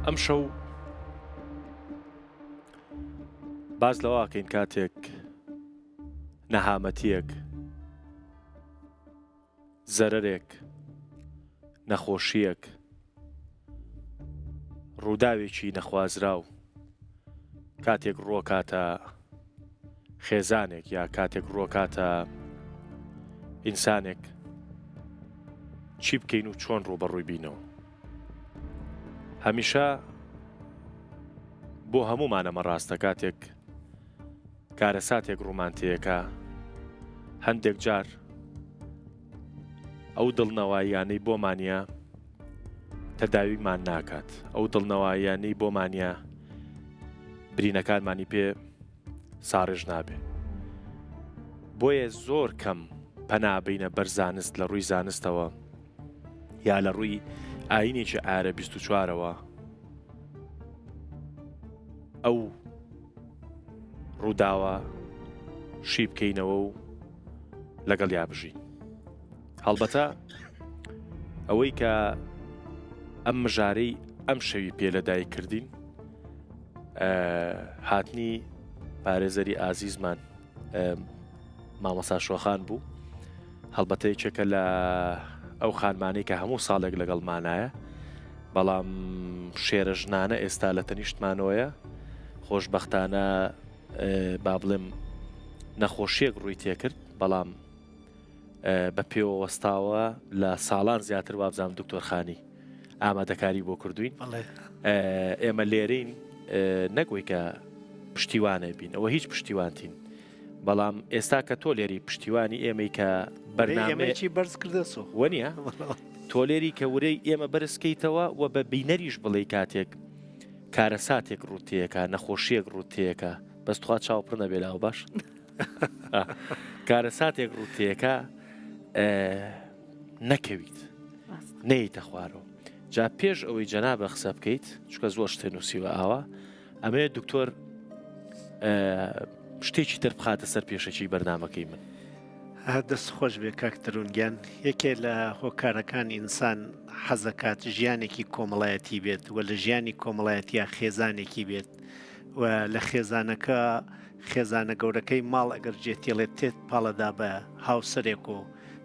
ئەمشەو باس لەوەکەین کاتێک نەهامەتیەک زەرەرێک نەخۆشیەک ڕووداوێکی نەخوازراو کاتێک ڕۆکاتە خێزانێک یا کاتێک ڕۆکاتە ئینسانێک چی بکەین و چۆن ڕوبەڕووی بینەوە هەمیشە بۆ هەموومان ئەمە ڕاستە کاتێک کارەساتێک ڕوومان تێکا هەندێک جار ئەو دڵنەواییانەی بۆمانە تەداویمان ناکات ئەو دڵنەواییانەی بۆمانە برینەکانمانی پێ ساڕێژ نابێ بۆیە زۆر کەم پەنابینە بەر زانست لە ڕووی زانستەوە یا لە ڕووی ئاینێکی ئارە 24ەوە ئەو ڕووداوە شی بکەینەوە و لەگەڵ یا بژین هەڵبەتە ئەوەی کە ئەم مژارەی ئەم شەوی پێ لەدایک کردین هاتنی پارێزەری ئازیزمان مامۆستا شۆخان بوو هەڵبەتە یەکێکە لە ئەو خانمانەی کە هەموو ساڵێک لەگەڵمانایە بەڵام شێرە ژنانە ئێستا لە تەنیشتمانەوەیە خۆشببختانە با بڵێم نەخۆشیەک ڕووی تێکرد بەڵام بە پێوە وەستاوە لە ساڵان زیاتر وابزانام دکتۆر خانی ئامادەکاری بۆ کردوین ئێمە لێرین نەگوی کە پشتیوانە بین ئەوە هیچ پشتیوانتین بەڵام ئێستا کە تۆ لێری پشتیوانی ئێمەی کە بەرنامەیەکی بەرز کردەسۆ وەنیە تۆ لێری کە ورەی ئێمە بەرزکەیتەوە و بە بینەریش بڵێ کاتێک کارەساتێک ڕووتەیەەکە نەخۆشیەک ڕووتەیەەکە بەس تخوا چاو پڕ نەبێ لاوە باش کارەساتێک ڕووتەیەەکە نەکەویت نەیتە خوارەوە جا پێش ئەوەی جەنابە قسە بکەیت چکە زۆر شتێ نووسیوە ئاوا ئەمەوێت دکتۆر شتێکی تر بخاتە سەر پێشەکی بەرنمەکەی من. دەست خۆش بێ کاک ترون گیان یەکێ لە هۆکارەکان ئینسان حەزەکات ژیانێکی کۆمەڵایەتی بێت و لە ژیانی کۆمەڵایەتیا خێزانێکی بێت و لە خێزانەکە خێزانە گەورەکەی ماڵ ئەگەر جێتیڵێت تێت پاڵەدا بە هاوسەرێک و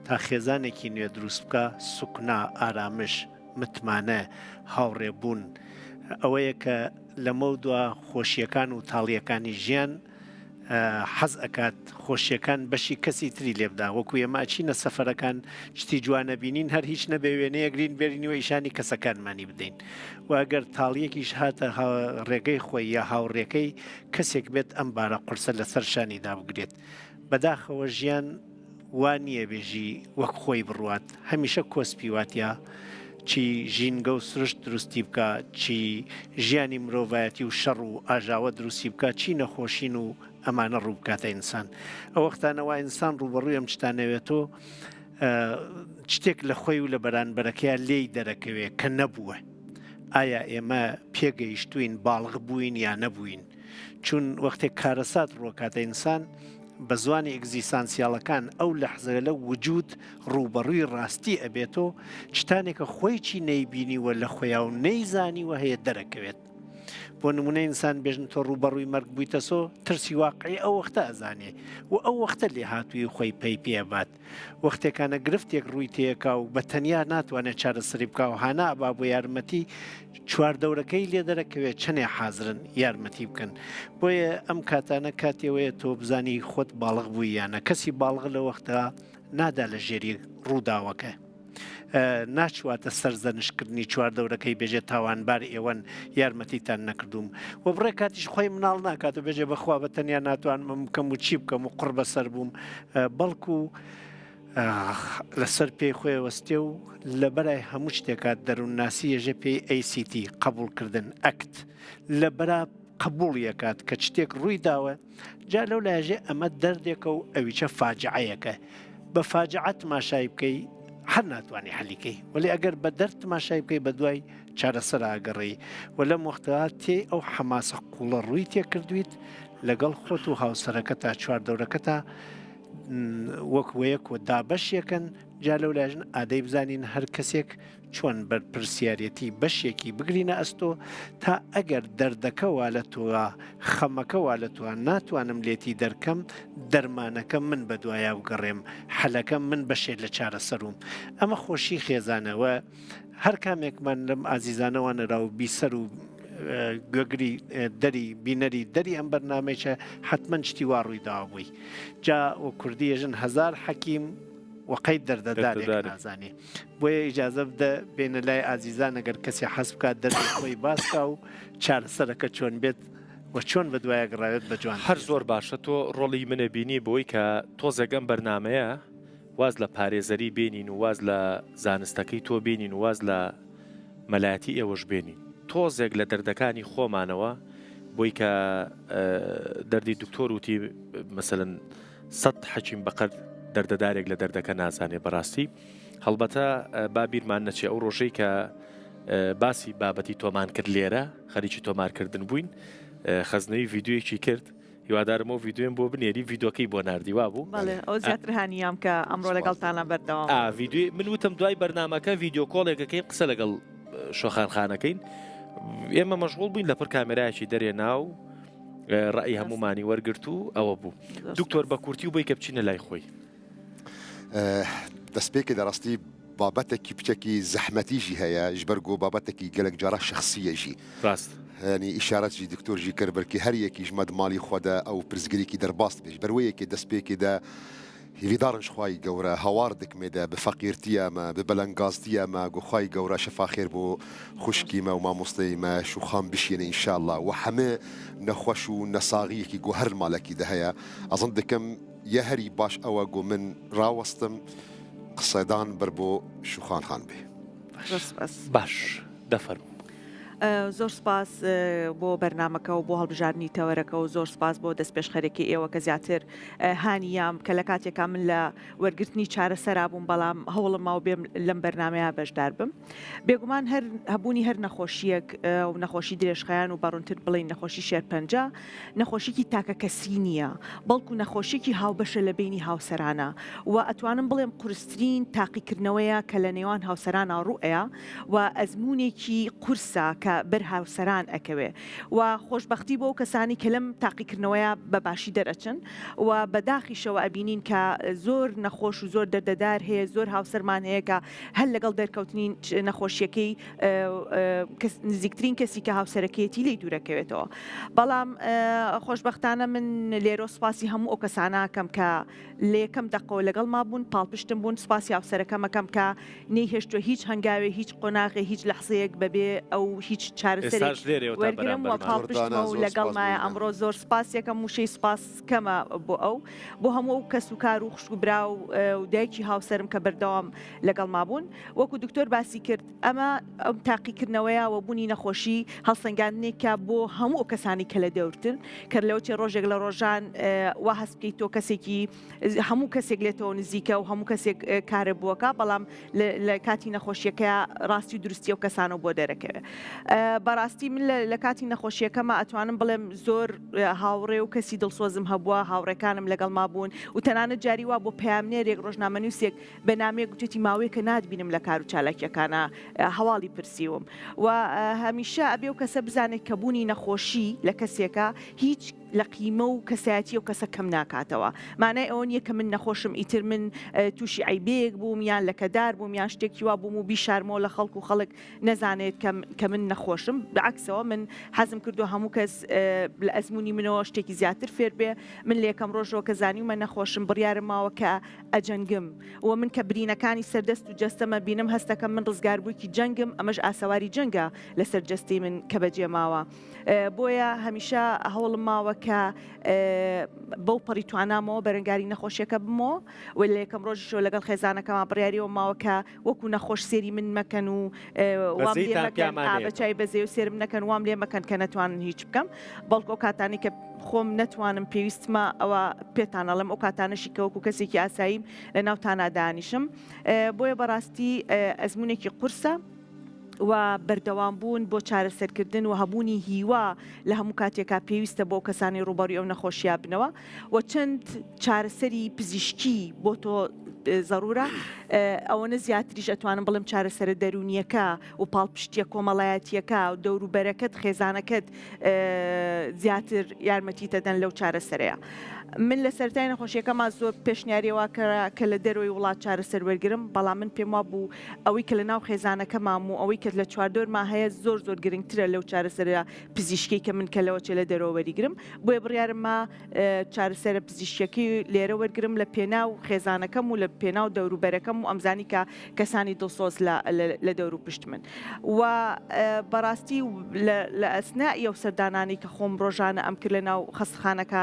تا خێزانێکی نوێ دروست بکە سوکنا ئارامش متمانە، هاوڕێ بوون، ئەوەیە کە لەمەودوا خۆشییەکان و تاڵییەکانی ژیان حەز ئەکات خۆشییەکان بەشی کەسی تری لێ بدا، وەکو ئێمە ئەچینە سەفەرەکان شتی جوان ئەبینین هەر هیچ نەبێ وێنەیەک گرین بێرینەوە ئیشانی کەسەکانمانی بدەین و ئەگەر تاڵییەکیش هاتە ڕێگەی خۆی یا هاوڕێکەی کەسێک بێت ئەم بارە قورسە لەسەر شانی دابگرێت. بەداخەوە ژیان وا نییە بێژی وەک خۆی بڕوات، هەمیشە کۆسپی واتە چی ژینگە و سروشت دروستی بکا، چی ژیانی مرۆڤایەتی و شەڕ و ئاژاوە دروستی بکا، چی نەخۆشین و ئەمانە ڕوو بکاتە ئینسان. ئەو وەختانە وا ئینسان ڕووبەڕووی ئەم شتانەوێتۆ شتێک لە خۆی و لە بەرانبەرەکەیا لێی دەرەکەوێ کە نەبووە. ئایا ئێمە پێگەیشتووین، باڵغ بووین یا نەبووین؟ چون وەختێک کارەسات ڕووەکاتە ئینسان، بە زوانی ئیگزیسانسیاڵەکان ئەو لەحزە لە وجود ڕووبەڕووی ڕاستی ئەبێتۆ، شتانێکە خۆیچی نەیبینیوە لە خۆیا و نەیزانیوە هەیە دەرەکەوێت. بۆ نمونە ئینسان بێژن تۆ ڕووبەڕووی مەرگ بوویتەسۆ ترسی واقعی ئەو وەختە ئەزانێ و ئەو وەختە لێهاتوویی خۆی پەی پێ ئەبات. وەختێکانە گرفتێک ڕووی تێکا و بە تەنیا ناتوانێت چارەسەری بکا و هانا ئەبا بۆ یارمەتی چواردەورەکەی لێ دەرەکەوێت چەنێ حازرن یارمەتی بکەن بۆیە ئەم کاتانە کاتێوەیە تۆ بزانی خۆت باڵغ بووی یانە کەسی باڵغ لە وەختە نادا لە ژێری ڕووداوەکە. ناچواتە سەرزەنشتکردنی چواردەورەکەی بێژێ تاوانبار ئێوەن یارمەتیتان نەکردووم و بڕێ کاتیش خۆی مناڵ ناکات و بێژێ بەخوا بە تەنیا ناتوانم بکەم و چی بکەم و قڕ بەسەر بووم بەڵکو لەسەر پێی خۆی وەستێ و لە بەرای هەموو شتێکات دەروونناسی یەژێ پێی ACT قبولکردن ئەکت لە بەرا قبوڵیەکات کە شتێک ڕووی داوە جا لەو لایەژێ ئەمە دەردێکە و ئەویچە فاجعەیەکە بە فاجعە تماشای بکەی هەر ناتوانانی حەلیکەی وەلی ئەگەر بە دەرد تماشای بکەی بە دوای چارەسەر ئاگەڕێی و لەم وەختە تێ ئەو حەماسە قوڵە ڕووی تێکردویت لەگەڵ خۆت و هاوسەرەکە تا چواردەورەکەتا وەک وەیەک و دابەشیەکەن. جا لەو لاژن ئادەی بزانین هەر کەسێک چۆن بەرپرسیارێتی بەشێکی بگرینە ئەستۆ تا ئەگەر دەردەکە وا لە تۆا خەمەکە وا لە تۆا ناتوانم لێتی دەرکەم دەرمانەکە من بەدوایا بگەڕێم حەلەکە من بەشێ لە چارەسەروم ئەمە خۆشی خێزانە وە هەر کامێکمان لەم ئازیزانەوە نەرا و بیسەر و گوێگری دەری بینەری دەری ئەم بەرنامەیچە حتمما شتی وا ڕووی داوە بووی جا و کوردی ێژن هەزار حەکیم وەقەی دەردەدارێک نازانێ بۆیە ئیجازە بدە بێنە لای ئازیزان ئەگەر کەسێ حەز بکات دەردی خۆی باس کا و چارەسەرەکە چۆن بێت و چۆن بە دوایە گڕاوێت بە جوان هەر زۆر باشە تۆ ڕۆڵی منە بینی بۆی کە تۆزێک ئەم بەرنامەیە واز لە پارێزەری بێنین و واز لە زانستەکەی تۆ بێنین و واز لە مەلایەتی ئێوەش بێنین تۆزێک لە دەردەکانی خۆمانەوە بۆی کە دەردی دکتۆر وتی مەسەلەن سەت حەکیم بەقەد دەردەدارێک لە دەردەکە نازانێ بەڕاستی هەڵبەتە با بیرمان نەچێ ئەو ڕۆژەی کە باسی بابەتی تۆمان کرد لێرە خەریکی تۆمارکردن بووین خەزنەوی ڤیددیوەکی کرد هیوادارم ئەو ڤیددیوم بۆ بنێری ڤیددیوکەی بۆ نردی وابوو ئەو زیاتر هانیام کە ئەمڕۆ لەگەڵتانە بەردەوام ڤیددیو من وتم دوای بەرنمەکە ڤیددیو کۆڵێکەکەین قسە لەگەڵ شۆخانخانەکەین ئێمە مەشغول بووین لەپڕ کامێرایەکی دەرێ ناو ڕئی هەمومانی وەرگرت و ئەوە بوو دکتۆر بە کورتی و بۆی کە بچینە لای خۆی. دەستپێکێ دە ڕاستی بابەتەکی پچەکی زەحمەتی ژی هەیە ژ بەر گۆ بابەتەکی گەلەک جارا شەخسیە ژی ڕاست. یانی ئیشارەت ژی دکتۆر ژی کرد بەرکی هەر یەکی ژ مە د ماڵی خوە دە ئەو پرسگریکی دەرباس دبێ ژ بەر وێ یەکێ دەستپێکێ دە هیڤیدارن ژ خوای گەورە هاوار دکمێ دە ب فەقیرتیە مە ب بەلەنگازتیە مە گۆ خوای گەورە شەفا خێر بۆ خوشکی مە و مامۆستەی مە شوخان بشیێنێ ئینشاللە وە هەمێ نەخوەش و نەساغیەکی گۆ هەر مالەکی دە هەیە ئەزن دکم یە هەری باش ئەوە گۆ من ڕاوەستم قسەدان بەر بۆ شوخان خان بێ. زۆر سپاس. باش دەفەرموو. زۆر سپاس بۆ بەرنامەکە و بۆ هەڵبژاردنی تەوەرەکە و زۆر سپاس بۆ دەستپێشخەرێکی ئێوە کە زیاتر هانی یام کە لە کاتێکا من لە وەرگرتنی چارەسەرا بووم بەڵام هەوڵم ماو بێم لەم بەرنامەیە بەشدار بم. بێگومان هەر هەبوونی هەر نەخۆشییەک و نەخۆشی درێژخایەن و بەڕوونتر بڵێین نەخۆشی شێرپەنجە نەخۆشیکی تاکەکەسی نییە بەڵکو نەخۆشیەکی هاوبەشە لە بەینی هاوسەرانە و ئەتوانم بڵێم قورسترین تاقیکردنەوەیە کە لە نێوان هاوسەرانا ڕووئەیا و ئەزموونێکی قورسە کە بەر هاوسەران ئەکەوێ و خۆشبەختی بۆ ئەو کەسانەی کە لەم تاقیکردنەوەیە بە باشی دەرئەچن و بە داخیشەوە ئەبینین کە زۆر نەخۆش و زۆر دەردەدار هەیە زۆر هاوسەرمان هەیە کە هەر لەگەڵ دەرکەوتنی نەخۆشیەکەی نزیکترین کەسی کە هاوسەرەکەیەتی لێی دوورەکەوێتەوە بەڵام خۆشبەختانە من لێرە سوپاسی هەموو ئەو کەساناکەم کە لە یەکەم دەقەوە لەگەڵ ما بوون پاڵپشتم بوون سوپاسی هاوسەرەکەمەکەم کە نەیهێشتوە هیچ هەنگاوێ هیچ قۆناغێ هیچ لەحزەیەک بەبێ ئەو هیچ چارەسەرێک وەرگرم و پاڵپشتمە و لەگەڵمایە ئەمڕۆ زۆر سوپاس یەکەم وشەی سوپاس کەمە بۆ ئەو بۆ هەموو ئەو کەس و کار و خوشک و برا و دایکی هاوسەرم کە بەردەوام لەگەڵما بوون وەکو دکتۆر باسی کرد ئەمە ئەم تاقیکردنەوەیە و بوونی نەخۆشی هەڵسەنگاندنێکە بۆ هەموو ئەو کەسانی کە لە دەورتن کە لەوچێ ڕۆژێک لە ڕۆژان وا هەست بکەیت تۆ کەسێکی هەموو کەسێک لێتەوە نزیکە و هەموو کەسێک کارە بووەکە بەڵام لە کاتی نەخۆشیەکە ڕاستی و دروستی ئەو کەسانەوە بۆ دەرەکەوێت بەڕاستی من لە کاتی نەخۆشیەکەمە ئەتوانم بڵێم زۆر هاوڕێ و کەسی دڵسۆزم هەبووە هاوڕێکانم لەگەڵ ما بوون و تەنانەت جاری وا بۆ پەیامنێرێک ڕۆژنامەنووسێک بە نامەیەک گوتێتی ماوەیەکە ناتبینم لە کار و چالاکیەکانە هەواڵی پرسیوم و هەمیشە ئەبێ و کەسە بزانێت کە بوونی نەخۆشی لە کەسێکە هیچ لە قیمە و کەسایەتی ئەو کەسە کەم ناکاتەوە. مانای ئەوە نییە کە من نەخۆشم ئیتر من تووشی عەیبەیەک بووم یان لەکەدار بووم یان شتێکی وا بووم و بیشارمەوە لە خەڵک و خەڵک نەزانێت کە من نەخۆشم. بەعەکسەوە من حەزم کردووە هەموو کەس لە ئەزموونی منەوە شتێکی زیاتر فێر بێ. من لە یەکەم ڕۆژەوە کە زانیومە نەخۆشم بڕیارم ماوە کە ئەجەنگم و من کە برینەکانی سەر دەست و جەستەمە بینم هەستەکەم من ڕزگاربوویکی جەنگم ئەمەش ئاسەواری جەنگە لەسەر جەستەی من کە بەجێ ماوە. بۆیە هەمیشە هەوڵم ماوە کە بەو پەڕی توانامەوە بەرەنگاری نەخۆشیەکە بمەوە و لە یەکەم ڕۆژیشەوە لەگەڵ خێزانەکەما بڕیاریەوە ماوە کە وەکو نەخۆش سێری من مەکەن و وام لێ مەکەن بە چای بەزێ و سێرم نەکەن وام لێ مەکەن کە نەتوانن هیچ بکەم بەڵکو ئەو کاتانی کە خۆم نەتوانم پێویستمە ئەوە پێتان ئەڵێم ئەو کاتانەشی کە وەکو کەسێکی ئاساییم لە ناو تانا دانیشم بۆیە بەڕاستی ئەزمونێکی قورسە. و بەردەوام بوون بۆ چارەسەرکردن و هەبوونی هیوا لە هەموو کاتێکا پێویستە بۆ کەسانی ڕووبەڕووی ئەو نەخۆشیە بنەوە و چەند چارەسەری پزیشکی بۆ تۆ زەرورە. ئەوەنە زیاتریش ئەتوانم بڵێم چارەسەرە دەروونییەکە و پاڵپشتییە کۆمەڵایەتییەکە و دەوروبەرەکەت خێزانەکەت زیاتر یارمەتیت ئەدەن لەو چارەسەرەیە. من لە سەرەتای نەخۆشیەکەما زۆر پێشنیاری وا کرا کە لە دەرەوەی وڵات چارەسەر وەرگرم، بەڵام من پێم وابوو ئەوەی کە لە ناو خێزانەکەمام و ئەوەی کە لە چواردەورما هەیە زۆر زۆر گرنگترە لەو چارەسەرە پزیشکیەی کە من کە لەوەچێ لە دەرەوە وەریگرم، بۆیە بڕیارم ما چارەسەرە پزیشکیەکەی لێرە وەرگرم لە پێناو خێزانەکەم و لە پێناو دەوروبەرەکەم و ئەمزانی کە کەسانی دڵسۆز لە لە دەور و پشت من و بەڕاستی لە ئەسنائی ئەو سەردانانەی کە خۆم ڕۆژانە ئەم کرد لە ناو خەستخانەکە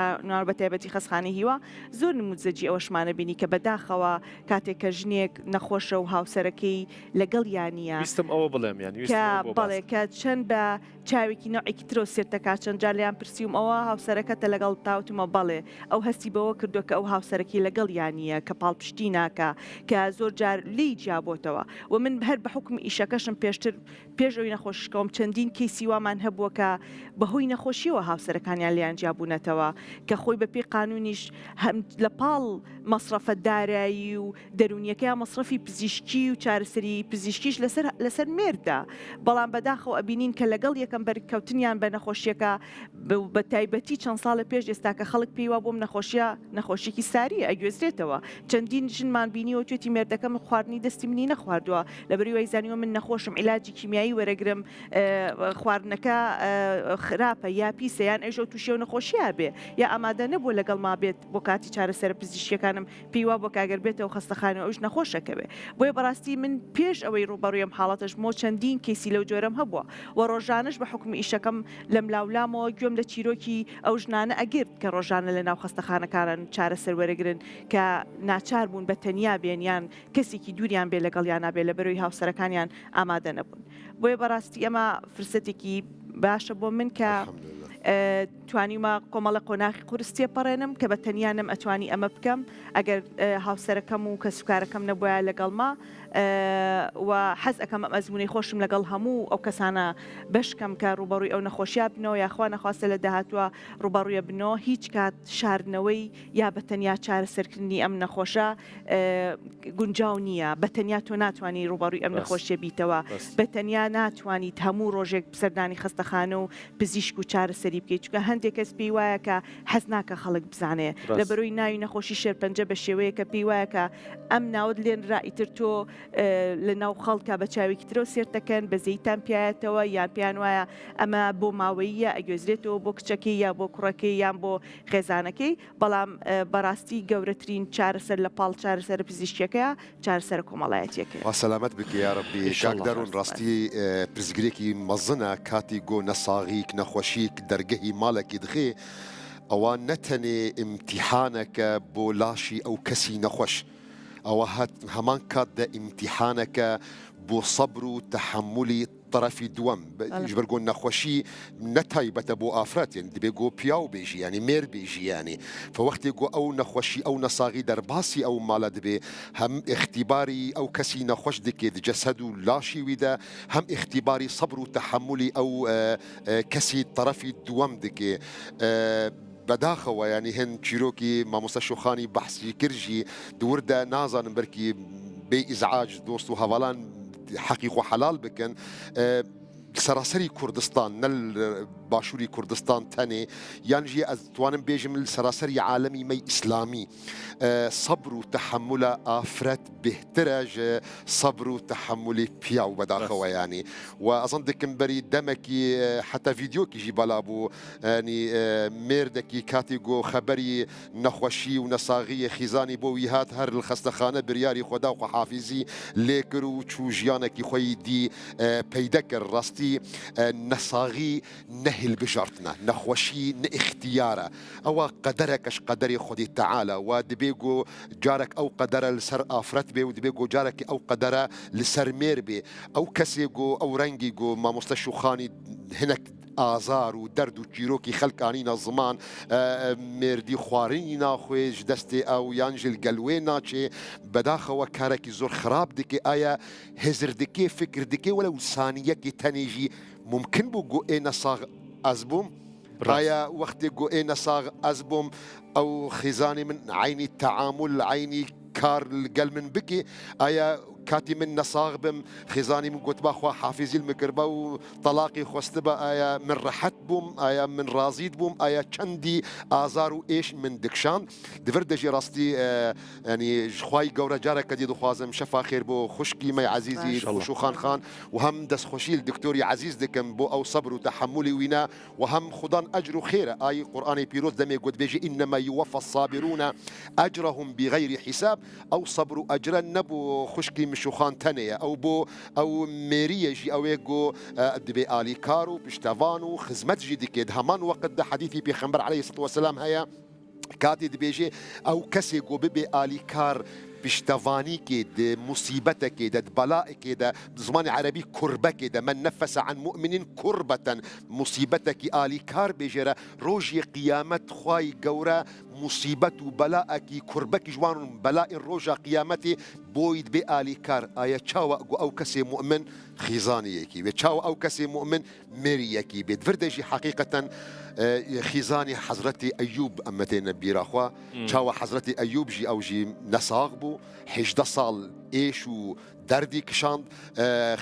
بە تایبەتی خەستخانەی هیوا زۆر نموزەجی ئەوەشمانە بینی کە بەداخەوە کاتێک کە ژنێک نەخۆشە و هاوسەرەکەی لەگەڵ یانە ویستم ئەوە بڵێم یان کە بەڵێ کە چەند بە چاوێکی نەوعێکی ترەوە سێرتەکات چەند جار لێیان پرسیوم ئەوە هاوسەرەکەتە لەگەڵتا وتومە بەڵێ ئەو هەستی بەوە کردوە کە ئەو هاوسەرەکەی لەگەڵیا نیە کە پاڵپشتی ناکا کە زۆر جار لێی جیابۆتەوە و من هەر بە حوکمی ئیشەکەشم پێشتر پێش ئەوی نەخۆشش کەوم چەندین کەیسی وامان هەبووە کە بەهۆی نەخۆشیەوە هاوسەرەکانیان لێیان جیابوونەتەوە کە خۆی بەپێی قانونیش هەم لە پاڵ مەسرەفە دارایی و دەروونیەکەیا مەسرەفی پزیشکی و چارەسەری پزیشکیش لەسەر لەسەر مێردە بەڵام بەداخەوە ئەبینین کە لەگەڵ یەکەم بەرکەوتنیان بە نەخۆشیەکە بە تایبەتی چەند ساڵێ پێش ئێستا کە خەڵک پێی وابوو ئەم نەخۆشیە نەخۆشیەکی ساریە ئەگوێزرێتەوە چەندین ژنمان بینیوە توێتی مێردەکەم خواردنی دەستی منی نەخواردووە لەبەری وای زانیوە من نەخۆشم عیلاجی کیمیایی وەرەگرم خواردنەکە خراپە یا پیسە یان ئەیشەو تووشی ئەو نەخۆشیە بێ یا ئامادە نەبووە لەگەڵما بێت بۆ کاتی چارەسەرە پزیشکیەکانم پێی وابووە کە ئەگەر بێتەوە خەستەخانە ئەویش نەخۆش ئەکەوێ. بۆیە بەڕاستی من پێش ئەوەی ڕووبەڕووی ئەم حاڵەتەش بمەوە چەندین کەیسی لەو جۆرەم هەبووە و ڕۆژانەش بە حوکمی ئیشەکەم لەملاولامەوە گوێم لە چیرۆکی ئەو ژنانە ئەگرت کە ڕۆژانە لە ناو خەستەخانەکانن چارەسەر وەرەگرن کە ناچار بوون بە تەنیا بێن یان کەسێکی دووریان بێ لەگەڵیانا بێ لەبەرەوەی هاوسەرەکانیان ئامادە نەبوون. بۆیە بەڕاستی ئەمە فرسەتێکی باشە بۆ من کە توانیومە کۆمەڵە قۆناغی قورس تێپەڕێنم کە بە تەنیا نەم ئەتوانی ئەمە بکەم ئەگەر هاوسەرەکەم و کەسوکارەکەم نەبوایە لەگەڵما و حەز ئەکەم ئەم ئەزموونەی خۆشم لەگەڵ هەموو ئەو کەسانە بەشکەم کە ڕووبەڕووی ئەو نەخۆشیە بنەوە یاخوا نەخواستە لە داهاتووە ڕووبەڕوویە بنەوە هیچ کات شاردنەوەی یا بە تەنیا چارەسەرکردنی ئەم نەخۆشە گونجاو نییە بە تەنیا تۆ ناتوانانی ڕووبەڕووی ئەم نەخۆشیە بیتەوە بە تەنیا ناتوانیت هەموو ڕۆژێک سەردانی خەستەخانە و پزیشک و چارەسەری بکەیت چونکە هەندێک کەس پێی وایە کە حەز ناکە خەڵک بزانێ لەبەرەوەی ناوی نەخۆشی شێرپەنجە بە شێوەیە کە پێی وایە کە ئەم ناوت لێنرا ئیتر تۆ لە ناو خەڵکە بە چاوێکی ترەوە سێرتەکەن بەزەیتان پیایەتەوە یان پێیان وایە ئەمە بۆ ماوەییە ئەگوێزرێتەوە بۆ کچەکەی یا بۆ کوڕەکەی یان بۆ خێزانەکەی بەڵام بەڕاستی گەورەترین چارەسەر لە پاڵ چارەسەرە پزیشکیەکەیە چارەسەرە کۆمەڵایەتیەکەیە. خوا سەلامەت بکێ یارەبی کاک دەرون ڕاستی پرسگرێکی مەزنە کاتی گۆ نەساغیک نەخۆشیک دەرگەهی مالەکی دخێ ئەوە نەتەنێ ئیمتیحانەکە بۆ لاشی ئەو کەسی نەخۆش ئەوە هەمان کات دە ئیمتیحانەکە بۆ سەبر و تەحەمولی تەرەفی دووەم ژبەر گۆ نەخۆشی نە تایبەتە بۆ ئافرەت یانی دبێ گۆ پیاو بێژی یانی مێر بێژی یانی فەوەختێ گۆ ئەو نەخۆشی ئەو نەساغی دەرباسی ئەو مالە دبێ هەم ئیختیباری ئەو کەسی نەخۆش دکێ جەسەد و لاشی وی دە هەم ئیختیباری سەبر و تەحەمولی ئەو کەسی تەرەفی دووەم دکێ بەداخەوە یانی هێن چیرۆکی مامۆستا شۆخانی بەحسی کرژی دووردە نازانم بەرکی بێ ئیزعاج دۆست و هەڤالان حەقی خۆ حەلال بکەن سەراسەری کوردستان نە باشووری کوردستان تەنێ یان ژی ئەز توانم بێژم سەراسەری عالەمی مەی ئیسلامی سەبر و تەحەمولە ئافرەت بهترە ژ سەبر و تەحەمولی پیاو بەداخەوە یانی و ئەزان دکم بەری دەمەکی حتا ڤیدیۆکیژی بەلا بوو ینی مێردەکی کاتی گۆ خەبەری نەخۆشی و نەساغیە خیزانی بۆ وی هات هەر خەستەخانە بریاری خۆدا و خواحافیزی لێکرد و چوو ژیانێکی خۆی دی پەیدە کرد ڕاستی نەساغی نە هیلبژارتنە نەخۆشی نە ئیختیارە ئەوە قەدەرەکەش قەدەری خودی تەعالا و دبێ گۆ جارەک ئەو قەدەرە لەسەر ئافرەت بێ و دبێ گۆ جارەکی ئەو قەدەرە لەسەر مێر بێ ئەو کەسێ گۆ ئەو رەنگی گۆ مامۆستا شوخانی هنەک ئازار و دەرد و چیرۆکی خەلک ئانینە زمان مێردی خوارنی ناخوێ ژ دەستێ ئەو یان ژل گەلوێ ناچێ بەداخەوە کارەکی زۆر خراپ دکێ ئایا هزر دکێ فکر دکێ وەلەو سانیەکی تەنێژی مومکن بوو گۆ ئێ نەساغ ئەز بووم ئایا وەختێ گۆ ئێ نەساغ ئەز بووم ئەو خیزانی من عەینی تەعامول عەینی. کار لەگەل من بکێ؟ ئایا کاتی من نەساغ بم خێزانی من گوتبا خوا حافیزیل مکربا و تەلاقی خواستبا ئایا من ڕەحەت بووم؟ ئایا من ڕازیت بووم؟ ئایا چەندی ئازار و ئێش من دکشاند؟ دڤر دەژی ڕاستی یانی خوای گەورە جارەکە دی دخوازم شەفا خێر بۆ خوشکی مەی عەزیزی خوشوخان خان و هەم دەستخۆشی دکتۆری عەزیز دکەم بۆ ئەو سەبر و تەحەمولی وینە و هەم خودان ئەجر و خێرە ئای قورئانی پیرۆز دەمێ گوت بێژی انما یوفی الصابرون اجرهم بغیر حساب ئەو سەبر و ئەجرە نە بۆ خوشکی مشوخان تەنێیە ئەو بۆ ئەو مێریە ژی ئەوێ گۆ دبێ ئالیکار و پشتەڤان و خزمەت ژی دکێ هەمان وەقت دە حەدیثی پێخەمبەر علیە الصلوة والسلام هەیە کاتێ دبێژێ ئەو کەسێ گۆ ببێ ئالیکار پشتەڤانیکێ د موسیبەتەکێ دە د بەلائکێ دە زمانی عەرەبی کوربەکێ دە من نفس عن مؤمن کربة موسیبەتەکی ئالیکار بێژێرە ڕۆژی قیامەت خوای گەورە موسیبەت و بەلائەکی کوربەکیش وان بەلائین ڕۆژا قیامەتێ بۆی دبێ ئالیکار ئایا چاوە گۆ ئەو کەسێ موئمن خیزانیەکی بێ چاوە ئەو کەسێ موئمن مێریەکی بێت ڤردەژی حەقیقەتەن خیزانی حەزرەتی ئەیوب ئەمەتێنە بیراخوا چاوە حەزرەتی ئەیوب ژی ئەو ژی نەساغ بوو هەژدە ساڵ ئێش و دەردی کشاند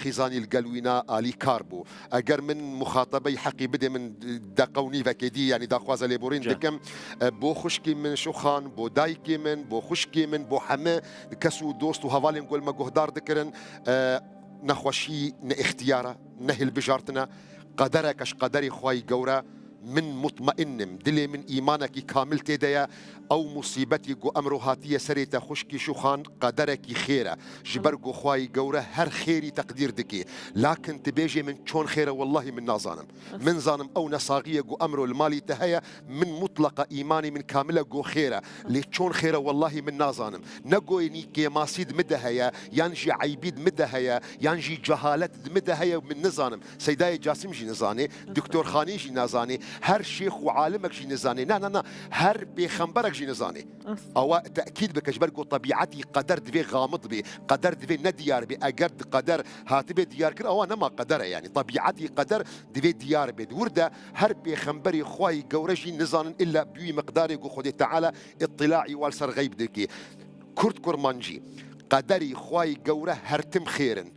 خیزانی لگەل وینا ئالی کار بوو ئەگەر من مخاتەبەی حەقی بدێ من دەقە و نیڤەکێ دی یانی داخوازە لێبوڕین دکەم بۆ خوشکی من شوخان بۆ دایکی من بۆ خوشکی من بۆ هەمە کەس و دۆست و هەواڵێن گۆل مە گۆهدار دکرن نەخۆشی نە ئیختیارە نە هلبژارتنە قەدەرەکەش قەدەری خوای گەورە من موتمەئینم دلێ من ئیمانەکی کامل تێدەیە ئەو موسیبەتی گو ئەمرۆ هاتیە سەرێ تە خوشکی شوخان قەدەرەکی خێرە ژبەر گو خوای گەورە هەر خێری تەقدیر دکێ لاکن تبێژێ من چۆن خێرە وەڵاهی من نازانم من زانم ئەو نەساغیە گو ئەمرۆ لمالی تە هەیە من موتڵەقە ئیمانی من کاملە گۆ خێرە لێ چۆن خێرە وەڵاهی من نازانم نە گۆینی کێماسید مدە هەیە یان ژی عەیبید مدە هەیە یان ژی جەهالەتد مدە هەیە من نزانم سەیداێ جاسم ژی نزانێ دکتۆر خانی ژی نازانێ هەر شێخ و عالمەک ژی نزانێ نا نا نا هەر پێخەمبەرەک ژی نزانێ ئەوە تەئکید بکە ژبەر گۆ تەبیعەتی قەدەر دڤێ غامض بێ قەدەر دڤێ نەدیار بێ ئەگەر قەدەر هاتبێ دیار کرد ئەوە نەما قەدەرە یانی تەبیعەتی قەدەر دڤێ دیار بێت وردە هەر پێخەمبەری خوای گەورە ژی نزانن ئیلا بوی مقدارێ گو خودێ تەعالا ئیتڵاعی وال سەر غەیب دکێ کورت کورمانجی قەدەری خوای گەورە هەرتم خێرن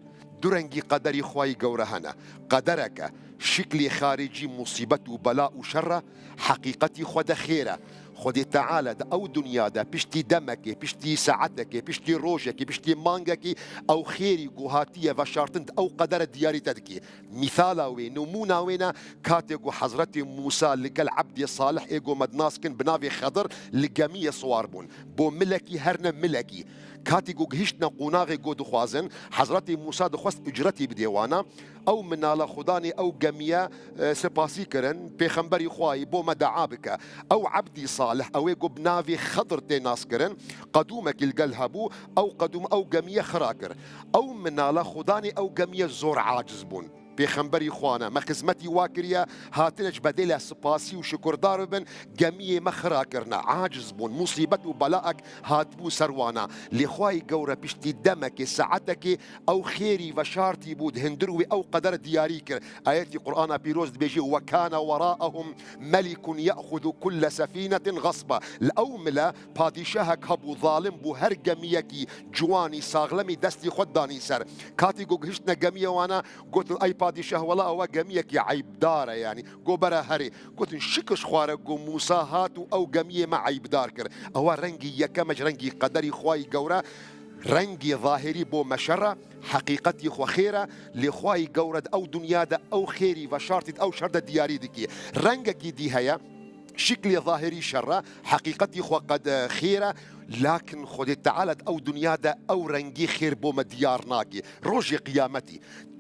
دو رەنگی قەدەری خوای گەورە هەنە قەدەرەکە شکلی خارجی موسیبەت و بەلا و شەڕە حەقیقەتی خوەدە خێرە خودێ تەعالا دە ئەو دونیادا پشتی دەمەکێ پشتی ساعەتەکێ پشتی ڕۆژەکی پشتی مانگەکی ئەو خێری گو هاتیە ڤەشارتن دە ئەو قەدەرە دیاری تە دکێ میثالا وێ نمونا وێنە کاتێ گو حەزرەتی موسا لگەل عەبدێ سالح ئێ گو مەدناس کن بناڤێ خەدر لە گەمیێ سوار بوون بۆ ملەکی هەرنە ملەکی کاتی گو گهیشتنە قوناغێ گو دخوازن حەزرەتی موسا دخوەست ئوجرەتی بدێ وانە ئەو منالە خودانی ئەو گەمیە سپاسی کرن پێخەمبەری خوایی بۆ مە دەعا بکە ئەو عەبدی سالح ئەوێ گو بناڤی خەدر تێ ناس کرن قەدومەکی لگەل هەبوو ئەو قەدوم ئەو گەمیە خرا کرد ئەو منالە خودانی ئەو گەمیە زۆر عاجز بوون پێخەمبەری خوانە مە خزمەتی وا کریە هاتنەچ بەدێلە سپاسی و شوکردار ببن گەمیێ مە خرا کرنە عاجز بوون موسیبەت و بەلائەک هاتبوو سەر وانە لێ خوای گەورە پشتی دەمەکێ ساعەتەکێ ئەو خێری ڤەشارتی بوود هندر وێ ئەو قەدەرە دیاری کرد ئایەتی قورئانا پیرۆز دبێژێ وکان وراءهم ملک یأخذ کل سفینە غصبا لە ئەو ملە پادیشاهەک هەبوو زاڵم بوو هەر گەمیەکی جوانی ساغلەمی دەستی خۆت دانی سەر کاتی گۆ گهشتنە گەمیەوانە گۆتن ئەی پادیشاه وەڵا ئەوە گەمیەکی عەیبدارە یانی گۆ بەرە هەرێ گۆتن شکش خوارە گۆ موسا هات و ئەو گەمیێ مە عەیبدار کرد ئەوە ڕەنگی یەکەمەش ڕەنگی قەدەری خوای گەورە ڕەنگی ظاهری بۆ مە شەڕە حەقیقەتی خۆ خێرە لێ خوای گەورە دە ئەو دونیا دە ئەو خێری ڤەشارتیت ئەو شەردە دیاری دکی ڕەنگەکی دی هەیە شکلی ظاهری شەڕە حەقیقەتی خۆ قەد خێرە لاکن خودێ تەعالا دە ئەو دونیا دە ئەو ڕەنگی خێر بۆ مە دیار ناکی ڕۆژی قیامەتی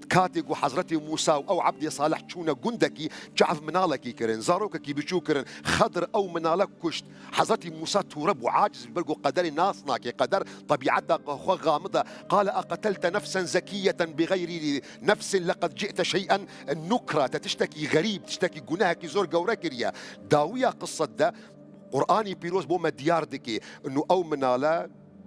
کاتێک و حەزرەتی موسا و ئەو عەبدی سالح چوونە گوندەکی چاڤ مناڵەکی کرن زارۆکەکی بچوو کرن خەدر ئەو مناڵە کوشت حەزرەتی موسا توڕە بوو عاجز بوو بەرگۆ قەدەرێ ناس ناکێ قەدەر تەبیعەتە خۆ غامضە قال اقتلت نفسا زکیە بغیر نفس لقد جئت شیئا نکرا تە تشتەکی غەریب تشتەکی گوناهەکی زۆر گەورە کریە داویە قسەت دە قورئانی پیرۆز بۆ مە دیار دکێ انو ئەو منالە.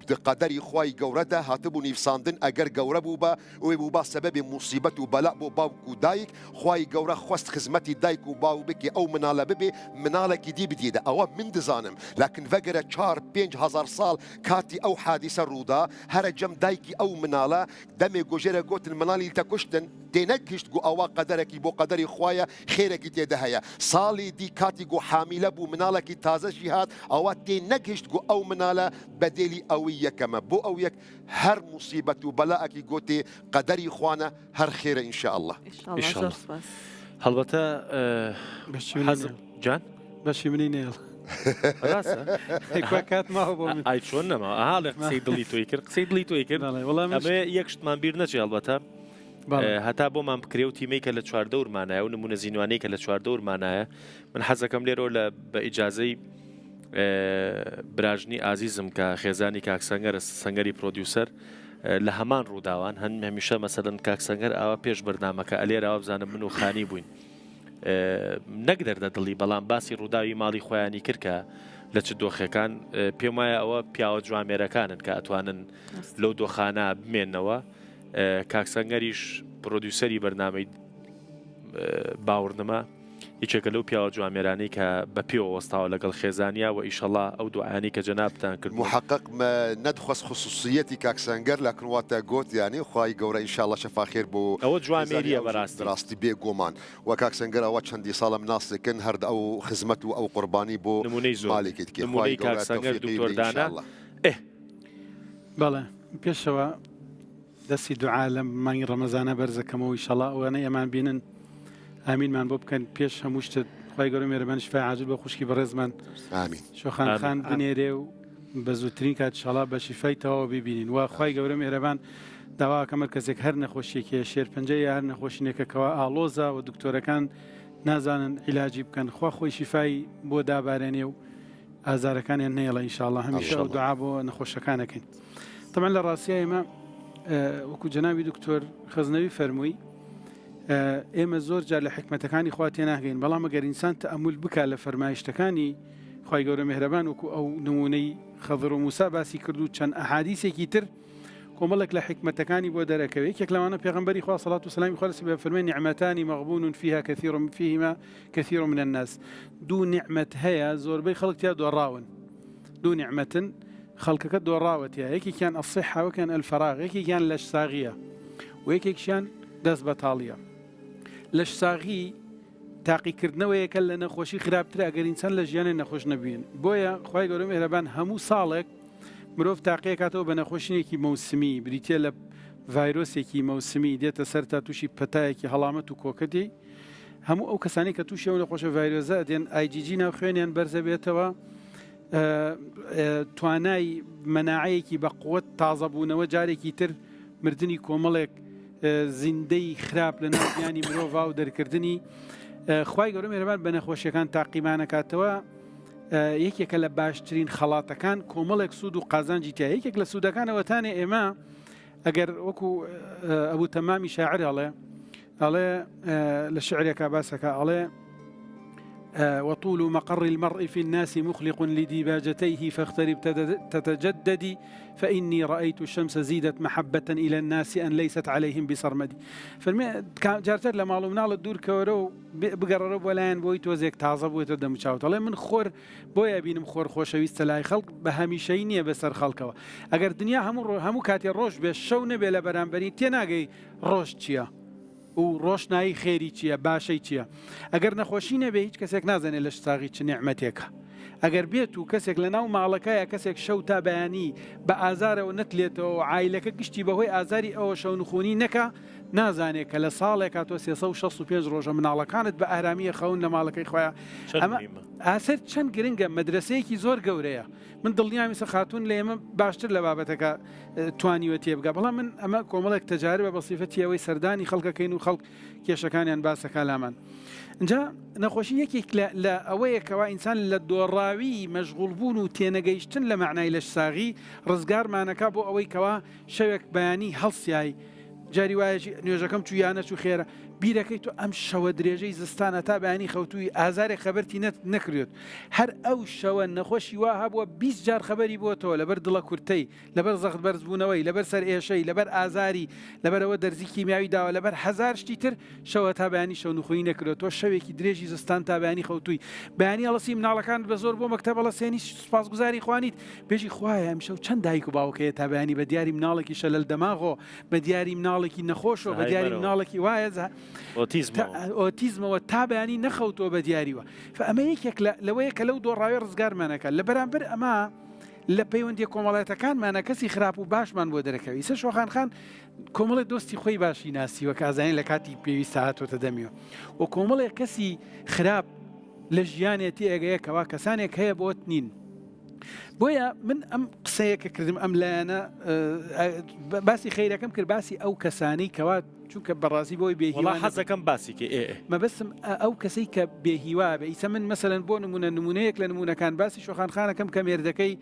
di قەدەری خوای گەورە دە هاتبوو نیڤساندن ئەگەر گەورە بووبا وێ بووبا سەبەبێ موسیبەت و بەلا بۆ باوک و دایک خوای گەورە خوەست خزمەتی دایک و باوک بکێ ئەو منالە ببێ منالەکی دی بدیدە ئەوە من دزانم لاکن ڤەگەرە چار پێنج هەزار ساڵ کاتی ئەو حادیسە ڕوودا هەرە جەم دایکی ئەو منالە دەمێ گۆژێرە گۆتن منالی تە کوشتن تێنەگهیشت گو ئەوە قەدەرەکی بۆ قەدەری خوایە خێرەکی تێدە هەیە ساڵی دی کاتی گو حامیلە بوو مناڵەکی تازەشی هات ئەوە تێنەگهیشت گو ئەو منالە بەدێلی ئەوی یەکەمە بۆ ئەو یەک هەر موسیبەت و بەلائەکی گۆتێ قەدەری خوانە هەر خێرە ان شاء اللە. ان شاء اللە زۆر سوپاس. هەڵبەتە حەزم جان بەشی منی نێڵ ڕاستە کوا کات ماوە بۆ من ئای چۆن نەما ئەها لە قسەی دڵی تۆی کرد قسەی دڵی تۆی کرد بەڵێ وەڵام ئەمێ یەک شتمان بیر نەچێ هەڵبەتە هەتا بۆمان بکرێ و تیمەی کە لە چواردەورمانایە و نمونە زیینوانەی کە لە چواردەورمانایە من حەزەکەم لێرەوە لە بە ئیجازەی براژنی ئازیزم کە خێزانی کاک سەنگەرە سەنگەری پرۆدیوسەر لە هەمان ڕووداوان هەن هەمیشە مەسەلەن کاک سەنگەر ئاوا پێش بەرنامەکە ئەلێرەوە بزانم من و خانی بووین نەک دەردە دڵی بەڵام باسی ڕووداوی ماڵی خۆیانی کرد کە لە چ دۆخەکان پێم وایە ئەوە پیاوە جوامێرەکانن کە ئەتوانن لەو دۆخانە بمێنەوە کاک سەنگەریش پرۆدیوسەری بەرنامەی باوەڕنما یەکێکە لەو پیاوە جوامێرانەی کە بە پێوە وەستاوە لەگەڵ خێزانیا وە ئیشەڵا ئەو دوعایانەی کە جەنابتان کردوون. محقق مە نەدخواست خصوصیەتی کاک سەنگەر لاکن واتە گۆت یانی خوای گەورە ان شاء اللە شەفا خێر بۆ ئەوە خێزانی جوامێریە ئەو ژی بەراستی. بەراستی بێ گۆمان وە کاک سەنگەر ئەوە چەندی ساڵە مناسکن هەرد ئەو خزمەت و ئەو قوربانی بۆ نمونەی زۆر مالێکی دکێ خوای نمونەی کاک گەورە سەنگەر تەوفیقی دکتۆر بدێ ان شاء دانا اللە. ئه. بەڵێ پێشەوە دەستی دوعا لەم مانگی ڕەمەزانە بەرزەکەمەوە ئیشەڵا ئەوانەی ئەمان بینن ئامینمان بۆ بکەن پێش هەموو شتت خوای گەورە مێرەبان شفای عاجل بۆ خوشکی بەڕێزمان ئامین شۆخان خان بنێرێ و بە زووترین کات ئیشەڵا بە شیفای تەواو ببینین و خوای گەورە مێرەبان داواکەم هەر کەسێک هەر نەخۆشیێکی هەیە شێرپەنجە یا هەر نەخۆشینێکە کەوا ئاڵۆزە و دکتۆرەکان نازانن عیلاجی بکەن خوا خۆی شیفای بۆ دابارێنێ و ئازارەکانیان نەیەڵێ ئینشاءاللە هەمیشە ئەو دوعا بۆ نەخۆشەکان ئەکەین طبعا لە ڕاستیا ئێمە وەکو جەنابی دکتۆر خەزنەوی فەرمووی ئێمە زۆر جار لە حکمتەکانی خوا تێناگەین بەڵام ئەگەر ئینسان تەئەمول بکا لە فەرمایشتەکانی خوای گەورە مێهرەبان وەکو ئەو نمونەی خەضر و موسا باسی کرد و چەند ئەحادیسێکی تر کۆمەڵێک لە حیکمەتەکانی بۆ دەرەکەوێ یەکێک لەوانە پێغەمبەری خوا سەڵات و سەلامی خوا لەسەر بێ فەرمووی نعمتان مغبون فيها كثير فيهما كثير من الناس دوو نیعمەت هەیە زۆربەی خەڵک تیا دۆڕاون دوو نیعمەتن خەڵکەکە دۆڕاوە تیا یەکێکیان الصحة وەکیان الفراغ یەکێکیان لەشساغیە و یەکێکیان دەست بەتاڵیە لەشساغی تاقیکردنەوەیەکە لە نەخۆشی خراپترە ئەگەر ئینسان لە ژیانێ نەخۆش نەبوین بۆیە خوای گەورە مێهرەبان هەموو ساڵێک مرۆڤ تاقیەکاتەوە بە نەخۆشینێکی مەوسمی بریتە لە ڤایرۆسێکی مەوسمی دێتە سەر تا تووشی پەتایەکی هەڵامەت و کۆکە دێی هەموو ئەو کەسانی کە تووشی ئەو نەخۆشە ڤایرۆزە دێن IgG ناو خوێنیان بەرزە بێتەوە توانای مەناعەیەکی بە قوت تازەبوونەوە جارێکی تر مردنی کۆمەڵێک زیندەی خراپ لە ناو گیانی مرۆڤ و دەرکردنی خوای گەورە مێرەبان بە نەخۆشیەکان تاقیمانەکاتەوە یەکێکە لە باشترین خەڵاتەکان کۆمەڵێک سوود و قازانجی تیا یەکێک لە سوودەکانەوە تانێ ئێمە ئەگەر وەکو ئەبوو تەمامی شاعر ئەڵێ ئەڵێ لە شعرێکا باسەکە ئەڵێ وطول مقر المرء في الناس مخلق لديباجتيه فاخترب تتجددي فإني رأيت الشمس زيدت محبة إلى الناس أن ليست عليهم بسرمدي فەرمی جارتر لە ماڵ و مناڵت دوور کەوەرە و بگەڕەرە بۆ لایەن بۆی تۆزێک تازە بووێتە دەموچاوت ئەڵێ من خۆر بۆیە بینم خۆر خۆشەویستە لای خەڵک بە هەمیشەی نییە بەسەر خەڵکەوە ئەگەر دنیا هەموو هەموو کاتێ ڕۆژ بێ شەو نەبێ لە بەرامبەری تێناگەی ڕۆژ چییە و ڕۆشنایی خێری چییە باشەی چییە ئەگەر نەخۆشی نەبێ هیچ کەسێک نازانێت لەش ساغی چ نیعمەتێکە ئەگەر بێت و کەسێک لە ناو ماڵەکەیە کەسێک شەو تا بەیانی بە ئازارەوە نەتلێتەوە و عایلەکە گشتی بەهۆی ئازاری ئەوە شەونخونی نەکا نازانێ کە لە ساڵێکا تۆ 365 ڕۆژە مناڵەکانت بە ئارامی ئەخەون لە ماڵەکەی خۆیان چەند ئەمە مهمە. ئاسەر چەند گرنگە مەدرەسەیەکی زۆر گەورەیە من دڵنیام ئیسە خاتوون لە ئێمە باشتر لە بابەتەکە توانیوە تێبگا بەڵام من ئەمە کۆمەڵێک تەجاربە بە سیفەتی ئەوەی سەردانی خەڵکەکەین و خەڵک کێشەکانیان باسەکا لامان ئینجا نەخۆشی یەکێک لە ئەوەیە کەوا ئینسان لە دۆڕاوی مەشغوڵ بوون و تێنەگەیشتن لە مەعنای لەشساغی ڕزگارمانەکا بۆ ئەوەی کەوا شەوێک بەیانی هەڵسیای. جاری وایە نوێژەکەم چوو یا نەچوو خێرە بیرەکەی تۆ ئەم شەوە درێژەی زستانە تا بەیانی خەوتووی ئازارێک خەبەرتی نەت نەکردوێت هەر ئەو شەوە نەخۆشی وا هەبووە 20 جار خەبەری بۆتەوە لەبەر دڵە کورتەی لەبەر زەخت بەرزبوونەوەی لەبەر سەرئێشەی لەبەر ئازاری لەبەرەوە دەرزی کیمیاوی داوە لەبەر هەزار شتی تر شەوە تا بەیانی شەونخونی نەکردوە تۆ شەوێکی درێژی زستان تا بەیانی خەوتووی بەیانی هەڵەسی مناڵەکانت بە زۆر بۆ مەکتەب هەڵەسێنی سوپاسگوزاری خوانیت بێژی خوایە ئەمشەو چەند دایک و باوک هەیە تا بەیانی بە دیاری مناڵێکی شەلەل دەماغۆ بە دیاری مناڵێکی نەخۆشەوە بە دیاری مناڵێکی وایە ئۆتیزمەوە تا بەیانی نەخەوتووە بە دیاریوە ئەمە یەکێک لەوەیە کە لەو دۆڕاوێ ڕزگارمانەکە لە بەرامبەر ئەمە لە پەیوەندیە کۆمەڵایەتەکانمانە کەسی خراپ و باشمان بۆ دەرەکەوی ئیسە شۆخان خان کۆمەڵێ دۆستی خۆی باشی ناسیوە کە ئازانین لە کاتی پێویستە هاتۆتە دەمیەوە و کۆمەڵێک کەسی خراپ لە ژیانێتی ئێگەیە کەوا کەسانێک هەیە بۆت نین بۆیە من ئەم قسەیە کە کردم ئەم لایەنە باسی خیرەکەم کرد باسی ئەو کەسانی کەوا چونکە بەڕازی بۆی بێهیوا حەزەکەم باسی کە ئێ مەبەستم ئەو کەسەی کە بێهیوا بێ ئیسە من مەسەلەن بۆ نمونە نمونەیەک لە نمونەکان باسی شۆخان خانەکەم کە مێردەکەی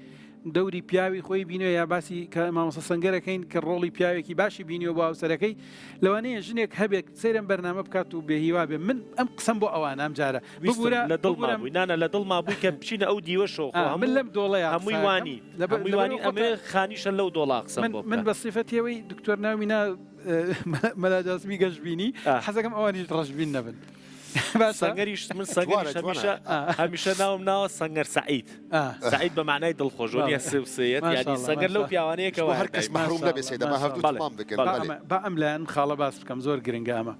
دەوری پیاوی خۆی بینیوە یا باسی کە مامۆستا سەنگەرەکەین کە ڕۆڵی پیاوێکی باشی بینیوە بۆ هاوسەرەکەی لەوانەیە ژنێک هەبێت سەیرم بەرنامە بکات و بێهیوا بێ من ئەم قسەم بۆ ئەوانە ئەم جارە ببورە لە دڵما بووی نانا لە دڵما بووی کە بچینە ئەو دیوەشەوە خۆ من لەم دۆڵەیە هەمووی وانی هەمووی وانی ئەمێ خانیشە لەو دۆڵا قسەم بۆ من بە سیفەتیەوەی دکتۆر ناوی نا مەلا جاسمی گەشبینی حەزەکەم ئەوانیش ڕەشبین نەبن. سەنگەریش من سەنگەریش هەمیشە هەمیشە ناوم ناوە سەنگەر سەعید سەعید بە معنای دڵخۆش وەنیە سێ و سێیەت یانی سەنگەر لەو پیاوانەیە کە هەر کەس مەحروم نەبێ سەیدە با هەردوو تەمام بکەن با ئەم لایەن خاڵە باس بکەم زۆر گرنگە ئەمە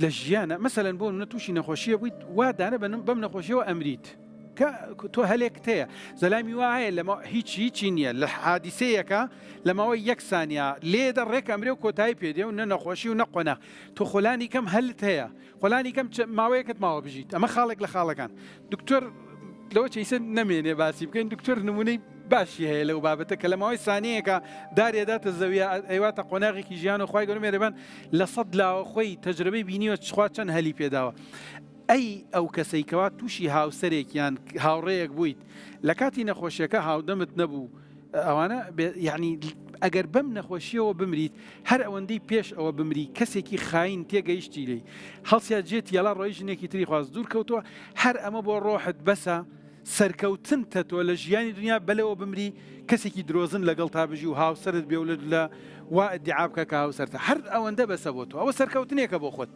لە ژیانە مەسەلەن بۆ منە تووشی نەخۆشیە بوویت وا دانە بەنم بەم نەخۆشیەوە ئەمریت کە تۆ هەلێکت هەیە زەلامی وا هەیە لەمە هیچ هیچی نییە لە حادیسەیەکە لە ماوەی یەک سانیا لێدە ڕێک ئەمرێ و کۆتایی پێدێ و نە نەخۆشی و نە قۆناغ تۆ خۆلانی کەم هەلت هەیە خۆلانی کەم ماوەیەکت ماوە بژیت ئەمە خاڵێک لە خاڵەکان دکتۆر لەوە چیسە نەمێنێ باسی بکەین دکتۆر نمونەی باشی هەیە لەو بابەتە کە لە ماوەی سانیەکە دارێداتە زەویە ئەیواتە قۆناغێکی ژیان و خوای گەورە مێرەبان لە سەد لاوە خۆی تەجربەی بینیوە چخوا چەند هەلی پێداوە ئەی ئەو کەسەی کەوا تووشی هاوسەرێک یان هاوڕێیەک بوویت لە کاتی نەخۆشیەکە هاودەمت نەبوو ئەوانە یعنی ئەگەر بەم نەخۆشیەوە بمریت هەر ئەوەندەی پێش ئەوە بمری کەسێکی خاین تێگەیشتی لی هەڵسیا جێت یاڵا ڕۆی ژنێکی تری خواست دوور کەوتووە هەر ئەمە بۆ ڕۆحت بەسە سەرکەوتنتە تۆ لە ژیانی دنیا بەلەوە بمری کەسێکی درۆزن لەگەڵ تا بژی و هاوسەرت بێ و لە وا ئیدعا بکە کە هاوسەرتە هەر ئەوەندە بەسە بۆ تۆ ئەوە سەرکەوتنێکە بۆ خۆت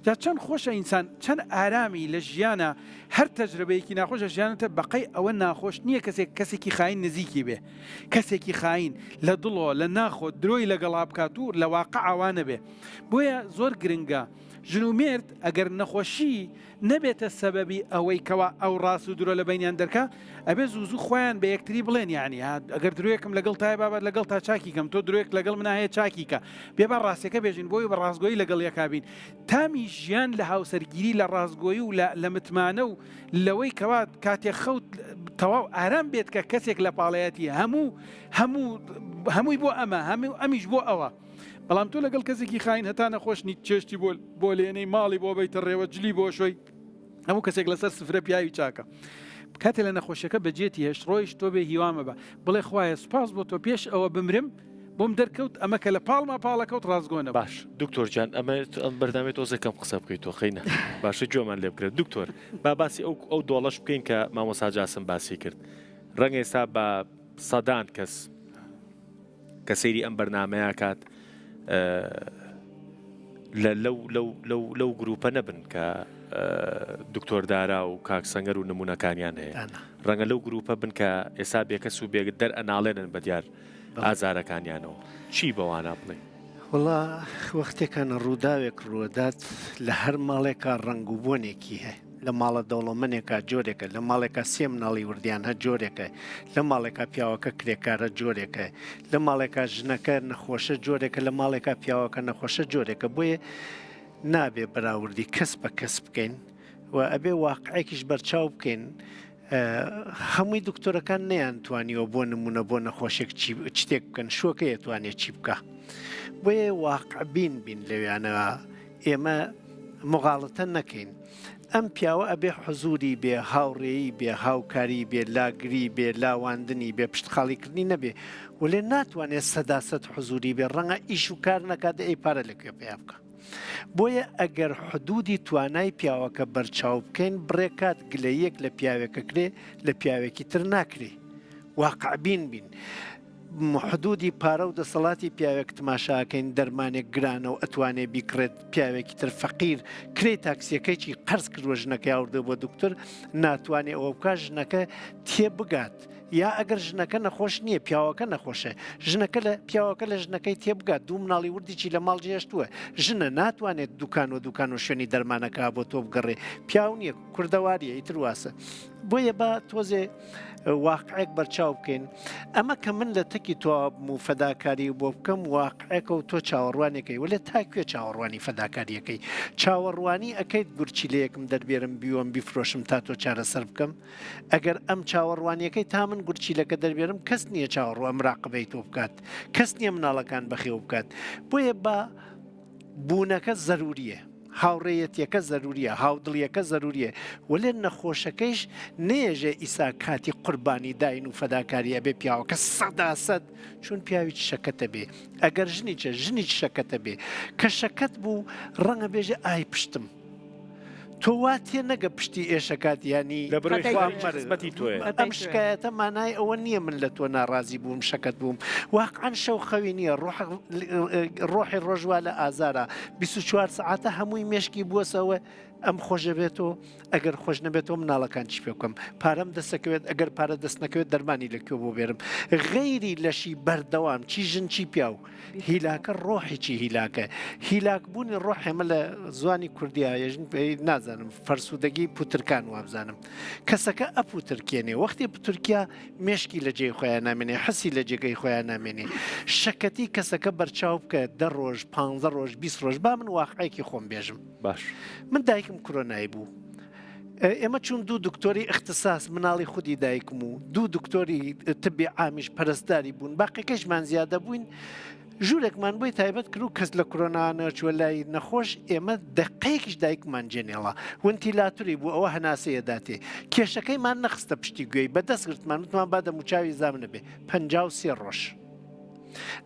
جا چەند خۆشە ئینسان چەند ئارامی لە ژیانە هەر تەجربەیەکی ناخۆش لە ژیانتە بەقەی ئەوە ناخۆش نییە کەسێک کەسێکی خاین نزیکی بێ کەسێکی خاین لە دڵۆ لە ناخۆ درۆی لەگەڵا بکات و لە واقع وا نەبێ بۆیە زۆر گرنگە ژن و مێرد ئەگەر نەخۆشی نەبێتە سەبەبی ئەوەی کەوا ئەو ڕاست و درۆ لە بەینیان دەرکا ئەبێ زوو زوو خۆیان بە یەکتری بڵێن یانی ها ئەگەر درۆیەکم لەگەڵ تایە بابە لەگەڵ تا چاکی کەم تۆ درۆیەک لەگەڵ منا هەیە چاکی کە بێ با ڕاستەکە بێژین بۆی بە ڕاستگۆیی لەگەڵ یەکا بین تامی ژیان لە هاوسەرگیری لە ڕاستگۆیی و لە لە متمانە و لەوەی کەوا کاتێ خەوت تەواو ئارام بێت کە کەسێک لە پاڵەیەتی هەموو هەموو هەمووی بۆ ئەمە هەموو ئەمیش بۆ ئەوە بەڵام تۆ لەگەڵ کەسێکی خاین هەتا نەخۆش نیت چێشتی بۆ بۆ لێنەی ماڵی بۆ بیتە ڕێوە جلی بۆ شۆی هەموو کەسێک لەسەر سفرە پیاوی چاکە کاتێ لە نەخۆشیەکە بەجێتی هێشت ڕۆیشت تۆ بێ هیوامە بە بڵێ خوایە سوپاس بۆ تۆ پێش ئەوە بمرم بۆم دەرکەوت ئەمە کە لە پاڵما پاڵەکەوت ڕاستگۆ نەبوو. باش دکتۆر گیان ئەمە ئەم بەرنامەی تۆزێک کەم قسە بکەیت تۆ خەینە باشە گوێمان لێ بگرە دکتۆر با باسی ئەو ئەو دۆڵەش بکەین کە مامۆستا جاسم باسی کرد ڕەنگە ئێستا بە سەدان کەس کە سەیری ئەم بەرنامەیە کات لە لەو لەو لەو لەو گروپە نەبن کە دکتۆر دارا و کاک سەنگەر و نمونەکانیان هەیە ڕەنگە لەو گروپە بن کە ئێستا بێکەس و بێگ دەر ئەناڵێنن بە دیار ئازارەکانیانەوە چی بەوانە بڵێ وڵا وەختێکانە ڕووداوێک ڕوەدات لە هەر ماڵێکا ڕەنگ و بۆنێکی هەیە لە ماڵە دەوڵەمەنێکا جۆرێکە، لە ماڵێکا سێ مناڵی وردیان هە جۆرێکە، لە ماڵێکا پیاوەکە کرێکارە جۆرێکە، لە ماڵێکا ژنەکە نەخۆشە جۆرێکە، لە ماڵێکا پیاوەکە نەخۆشە جۆرێکە، بۆیە نابێ بەراوردی کەس بە کەس بکەین و ئەبێ واقعێکیش بەرچاو بکەین. هەمووی دکتۆرەکان نەیان توانیوە بۆ نمونە بۆ نەخۆشێک شتێک بکەن شوەکەی توانێت چی بکە بۆیە واقعبین بین لەویانەوە ئێمە مغاڵتە نەکەین. ئەم پیاوە ئەبێ حزوری بێ، هاوڕێیی بێ، هاوکاری بێ، لاگری بێ، لاواندنی بێ، پشتخاڵیکردنی نەبێ، وەلێ ناتوانێ سەداسەد حزوری بێ، ڕەنگە ئیش و کار نەکات دە ئەی پارە لە کوێ پەیا بکا؟ بۆیە ئەگەر حدودی توانای پیاوەکە بەرچاو بکەین، بڕێ کات گلەییەک لە پیاوێک ئەکرێ لە پیاوێکی تر ناکرێ. واقعبین بین. حدودی پارە و دەسەڵاتی پیاوێک تماشا ئەکەین دەرمانێک گرانە و ئەتوانێ بیکڕێت پیاوێکی تر فەقیر کرێی تاکسیەکەی چی قەرز کردوە ژنەکەی ئاوردوە بۆ دکتۆر ناتوانێ ئەوە بکا ژنەکە تێبگات یا ئەگەر ژنەکە نەخۆش نییە پیاوەکە نەخۆشە ژنەکە لە پیاوەکە لە ژنەکەی تێبگات دوو مناڵی وردیی لە ماڵ جێشتووە ژنە ناتوانێت دوکان و دوکان و شوێنی دەرمانەکە بۆ تۆ بگەڕێ پیاو نییە کوردەواریە ئیتر واسە بۆیە با تۆزێ واقعێک بەرچاو بکەین ئەمە کە من لە تەکی تۆ بم و فەداکاری بۆ بکەم واقعێکە و تۆ چاوەڕوانێکەی وەلێ تا کوێ چاوەڕوانی فەداکاریەکەی چاوەڕوانی ئەەکەیت گورچیلەیەکم دەربێرم بیوەم بیفرۆشم تا تۆ چارەسەر بکەم ئەگەر ئەم چاوەڕوانیەکەی تا من گورچیلەکە دەربێرم کەس نییە چاوەڕوە مراقبەی تۆ بکات کەس نییە مناڵەکان بەخێو بکات بۆیە با بوونەکە زەروریە هاوڕێیەتیەکە زەروریە، هاودڵیەکە زەروریە، وەلێ نەخۆشەکەیش نەیەژێ ئیسا کاتی قوربانی داین و فەداکاری ئەبێ پیاوەکە سەداسەد چون پیاویچ شەکەتە بێ ئەگەر ژنیچە ژنیچ شەکەتە بێ کە شەکەت بوو ڕەنگە بێژێ ئای پشتم تۆ وا تێ نەگە پشتی ئێشەکات یانی لە برۆی خوا خەریکی مەرگ خزمەتی تۆیە. ئەم شکایەتە مانای ئەوە نییە من لە تۆ ناڕازی بووم شەکەت بووم واقعەن شەو خەوی نییە ڕۆح ڕۆحی ڕۆژ وا لە ئازارە 24 سەعاتە هەمووی مێشکی بووەسەوە ئەم خۆشەبێتەوە ئەگەر خۆش نەبێتەوە مناڵەکان چی پێ بکەم پارەم دەسەکەوێت ئەگەر پارە دەست نەکەوێت دەرمانی لە کوێ بۆ بێرم غەیری لەشی بەردەوام چی ژن چی پیاو هیلاکە ڕۆحی چی هیلاکە هیلاک بوونی ڕۆح ئێمە لە زوانی کوردیا یەژن نازانم فەرسوودەگی پوترکان وابزانم کەسەکە ئەپوترکێنێ وەختی پتورکیا مێشکی لە جێی خۆیان نامێنێ حسی لە جێگەی خۆیان نامێنێ شەکەتی کەسەکە بەرچاو بکە دە ڕۆژ پ ڕۆژ 20 ڕۆژ با من واقعێکی خۆم بێژم باش من دایکم کرۆنای بوو ئێمە چوون دوو دکتۆری اختصاص مناڵی خودی دایکم و دوو دکتۆری طبی عامیش پەرستاری بوون باقیەکەشمان زیادە بووین ژوورێکمان بۆی تایبەت کرد و کەس لە کرۆنا نەچووە لای نەخۆش ئێمە دقەیەکیش دایکمان جێنێڵا ونتیلاتوری بوو ئەوە هەناسەیە داتێ کێشەکەیمان نەخستە پشتی گوێی بە دەست گرتمان وتمان با دەموچاوی زام نەبێ 53 ڕۆژ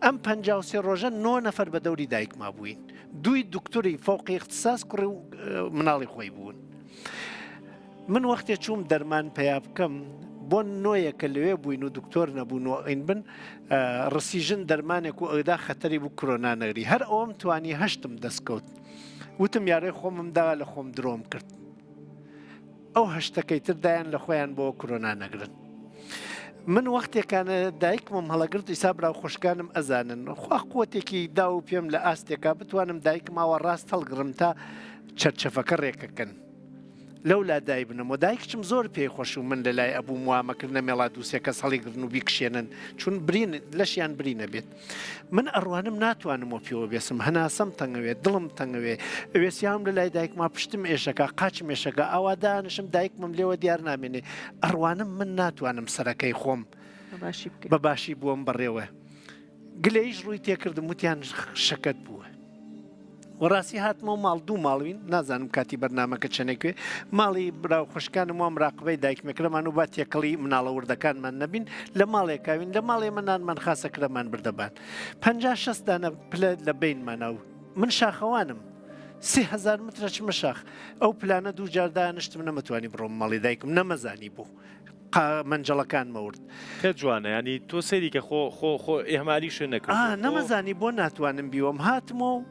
ئەم 53 ڕۆژە نۆ نەفەر بە دەوری دایکما بووین دووی دکتۆری فەوقی اختصاص کوڕی و مناڵی خۆی بوون من وەختێ چووم دەرمان پەیا بکەم بۆ نۆیە کە لەوێ بووین و دکتۆر نەبوون و ئەین بن ڕسیژن دەرمانێک و ئەودا خەتەری بوو کرۆنا نەگری هەر ئەوم توانی هەشتم دەستکەوت وتم یارەی خۆمم دا لە خۆم درۆم کرد ئەو هەشتەکەی تر دایان لە خۆیان بۆ کرۆنا نەگرن. من وەختێکانە دایکمم هەڵەگرت ئیسا برا خوشکانم ئەزانن خوا قوتێکی دا و پێم لە ئاستێکا بتوانم دایکم ئاوا ڕاست هەڵگرم تا چەرچەفەکە ڕێکەکەن لەو لا دایبنم و دایکچم زۆر پێی خۆش و من لە لای ئەبووم وامەکرد نەمێڵا دووسێ کەس هەڵیگرن و بیکشێنن چون برین لەشیان برینە بێت من ئەڕوانم ناتوانم وە پێوە بێسم هەناسەم تەنگەوێ دڵم تەنگەوێ ئەوێسیام لە لای دایکما پشتم ئێشەکە قاچم ئێشەکە ئاوا دانیشم دایکمم لێوە دیار نامێنێ ئەڕوانم من ناتوانم سەرەکەی خۆم بە باشی بووم بەڕێوە گلەیش ڕووی تێکردم وتیان شەکەت بووە. وەڕاستی هاتمەوە ماڵ دوو ماڵوین نازانم کاتی بەرنامەکە چەنێکوێ ماڵی برا و خوشکانم وام راقبەی دایکمەکرەمان و با تێکەڵی مناڵە وردەکانمان نەبین لە ماڵێکاوین لە ماڵێ مە نانمان خاسەکرەمان بردەبان پ شەست دانە پلە لە بینمانە و من شاخەوانم سهزار مترە چمە شاخ ئەو پلانە دوو جار دانیشتم نەمەتوانی بڕۆم ماڵی دایکم نەمەزانی بوو قا مەنجەڵەکانمە ورد. کە جوانە یانی تۆ سەیری کە خۆ خۆ خۆ ئیهمالیشت نەکردووە ئا خۆ. نەمەزانی بۆ ناتوانم بیوەم هاتمەوە و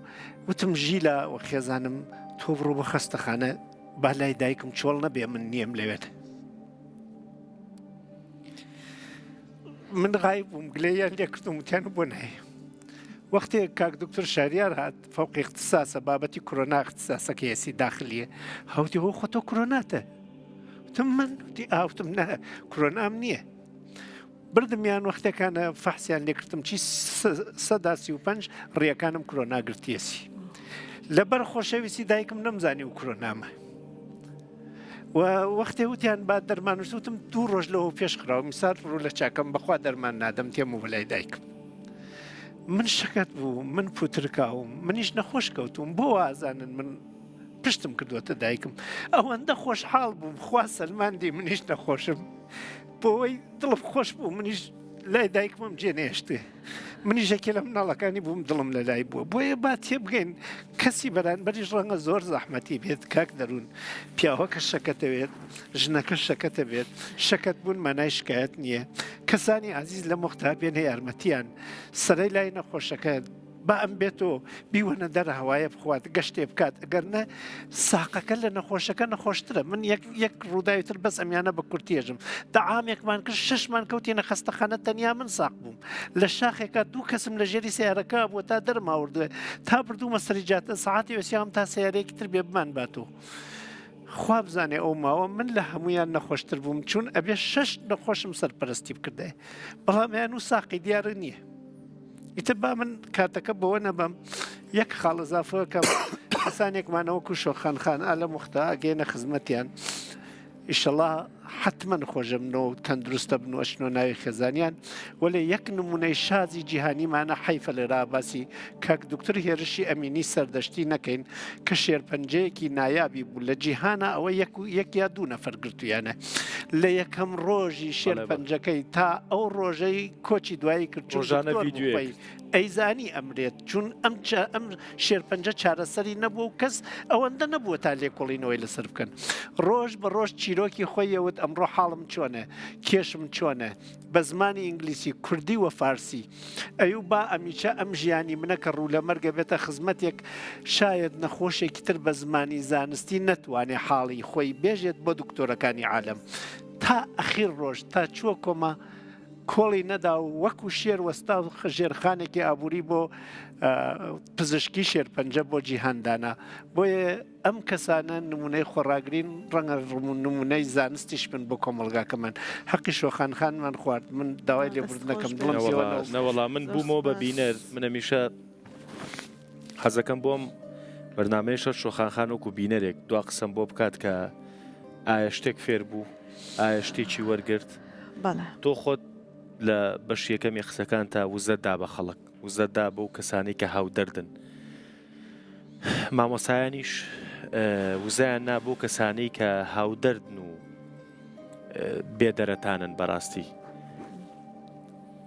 وتم ژیلا و خێزانم تۆ بڕۆ بۆ خەستەخانە با لای دایکم چۆڵ نەبێ من نییەم لەوێت. من غایب بووم گلەییان لێ کردم وتیان بۆ نایە. وەختێ کاک دکتۆر شاریار هات فەوقی اختصاصە بابەتی کرۆنا اختصاصەکەیەسی داخلیە هەوتی هۆ خۆ تۆ کرۆناتە وتم من وتی ئاوتم نە کرۆنام نییە بردمیان وەختەکانە فەحسیان لێکردم چی سەدا 35 ڕیەکانم کرۆنا گرتیەسی لەبەر خۆشەویستی دایکم نەمزانی و کرۆنامە و وەختێ وتیان با دەرمان وتم دوو ڕۆژ لەوە پێش خراوە میسار ڕوو لە چاکەم بەخوا دەرمان نادەم تێم و بەلای دایکم من شەکەت بوو من پوترکاوم منیش نەخۆش کەوتوم بۆ وازانن من. پشتم کردووەتە دایکم ئەوەندە خۆشحاڵ بووم خوا سەلماندی منیش نەخۆشم بۆی دڵم خۆش بوو منیش لای دایکمم جێ نێشتێ منیش یەکێ لە مناڵەکانی بووم دڵم لە لای بووە بۆیە با تێبگەین کەسی بەرانبەریش ڕەنگە زۆر زەحمەتی بێت کاک دەروون پیاوەکە شەکەتەوێت ژنەکە شەکەتە بێت شەکەت بوون مانای شکایەت نییە کەسانی ئازیز لەم وەختا بێنە یارمەتیان سەرەی لای نەخۆشەکە با ئەم بێتۆ بیوەنە دەرە هەوایە بخوات گەشتێ بکات ئەگەر نە ساقەکە لە نەخۆشەکە نەخۆشترە من یەک یەک ڕووداوی تر بەس ئەمیانە بە کورتێژم دەعامێکمان کرد شەشمان کەوتینە خەستەخانە تەنیا من ساق بووم لە شاخێکا دوو کەسم لە ژێری سیارەکە بووە تا دەرم هاوردوێ تا بردوومە سەری جاتە سەعاتی وسیام تا سیارەیەکی تر بێ بمان باتەوە خوا بزانێ ئەو ماوە من لە هەمویان نەخۆشتر بووم چون ئەبێ شەش نەخۆشم سەرپەرستی بکردێ بەڵام یان و ساقی دیارە نییە ئیتر با من کاتەکە بەوە نەبەم یەک خاڵ ئەزافەکەم کەسانێکمانەوە کو شۆخان خان ئا لە مختە ئەگەینە خزمەتیان ئیشەڵا حتمما خۆشەبنەوە و تەندروستە بن و ئەچنەوە ناوی خێزانیان وەلێ یەک نمونەی شازی جیهانیمانە حەیفە لێرا باسی کاک دکتۆر هێرشی ئەمینی سەردەشتی نەکەین کە شێرپەنجەیەکی نایابی بوو لە جیهانا ئەوە یەک و یەک یا دوو نەفەر گرتویانە لە یەکەم ڕۆژی شێرپەنجەکەی تا ئەو ڕۆژەی کۆچی دوایی کرد چون ڕۆژانە دکتۆر بوو ڤیدیۆیەک خۆی ئەیزانی ئەمرێت چون ئەم چە ئەم شێرپەنجە چارەسەری نەبوو و کەس ئەوەندە نەبووە تا لێکۆڵینەوەی لەسەر بکەن ڕۆژ بە ڕۆژ چیرۆکی خۆی ئەوت ئەمڕۆ حاڵم چۆنە کێشم چۆنە بە زمانی ئینگلیسی کوردی و فارسی ئەیو با ئەمیچە ئەم ژیانی منە کە ڕوو لە مەرگە بێتە خزمەتێک شایەد نەخۆشێکی تر بە زمانی زانستی نەتوانێ حاڵی خۆی بێژێت بۆ دکتۆرەکانی عالەم تا ئەخیر ڕۆژ تا چووە کۆما کۆڵی نەدا و وەکو شێر وەستا و ژێرخانێکی ئابووری بۆ پزیشکی شێرپەنجە بۆ جیهان دانا بۆیە ئەم کەسانە نمونەی خۆڕاگرین ڕەنگە نمونەی زانستیش بن بۆ کۆمەڵگاکەمان حەقی شۆخان خانمان خوارد من داوای لێبوردن دەکەم دڵم پێوە نەوە. نەوەڵا من بوومەوە بە بینەر من هەمیشە حەزەکەم بۆم بەرنمەیە شەر شۆخان خان وەکو بینەرێک دوا قسەم بۆ بکات کە ئایا شتێک فێر بوو ئایا شتێکی وەرگرت تۆ خۆت لە بەش یەکەمی قسەکان تا وزە دا بە خەڵک وزە دا بەو کەسانی کە هاودەردن مامۆستایانیش وزەیان نا بۆ کەسانەی کە هاودەردن و بێدەرەتانن بەڕاستی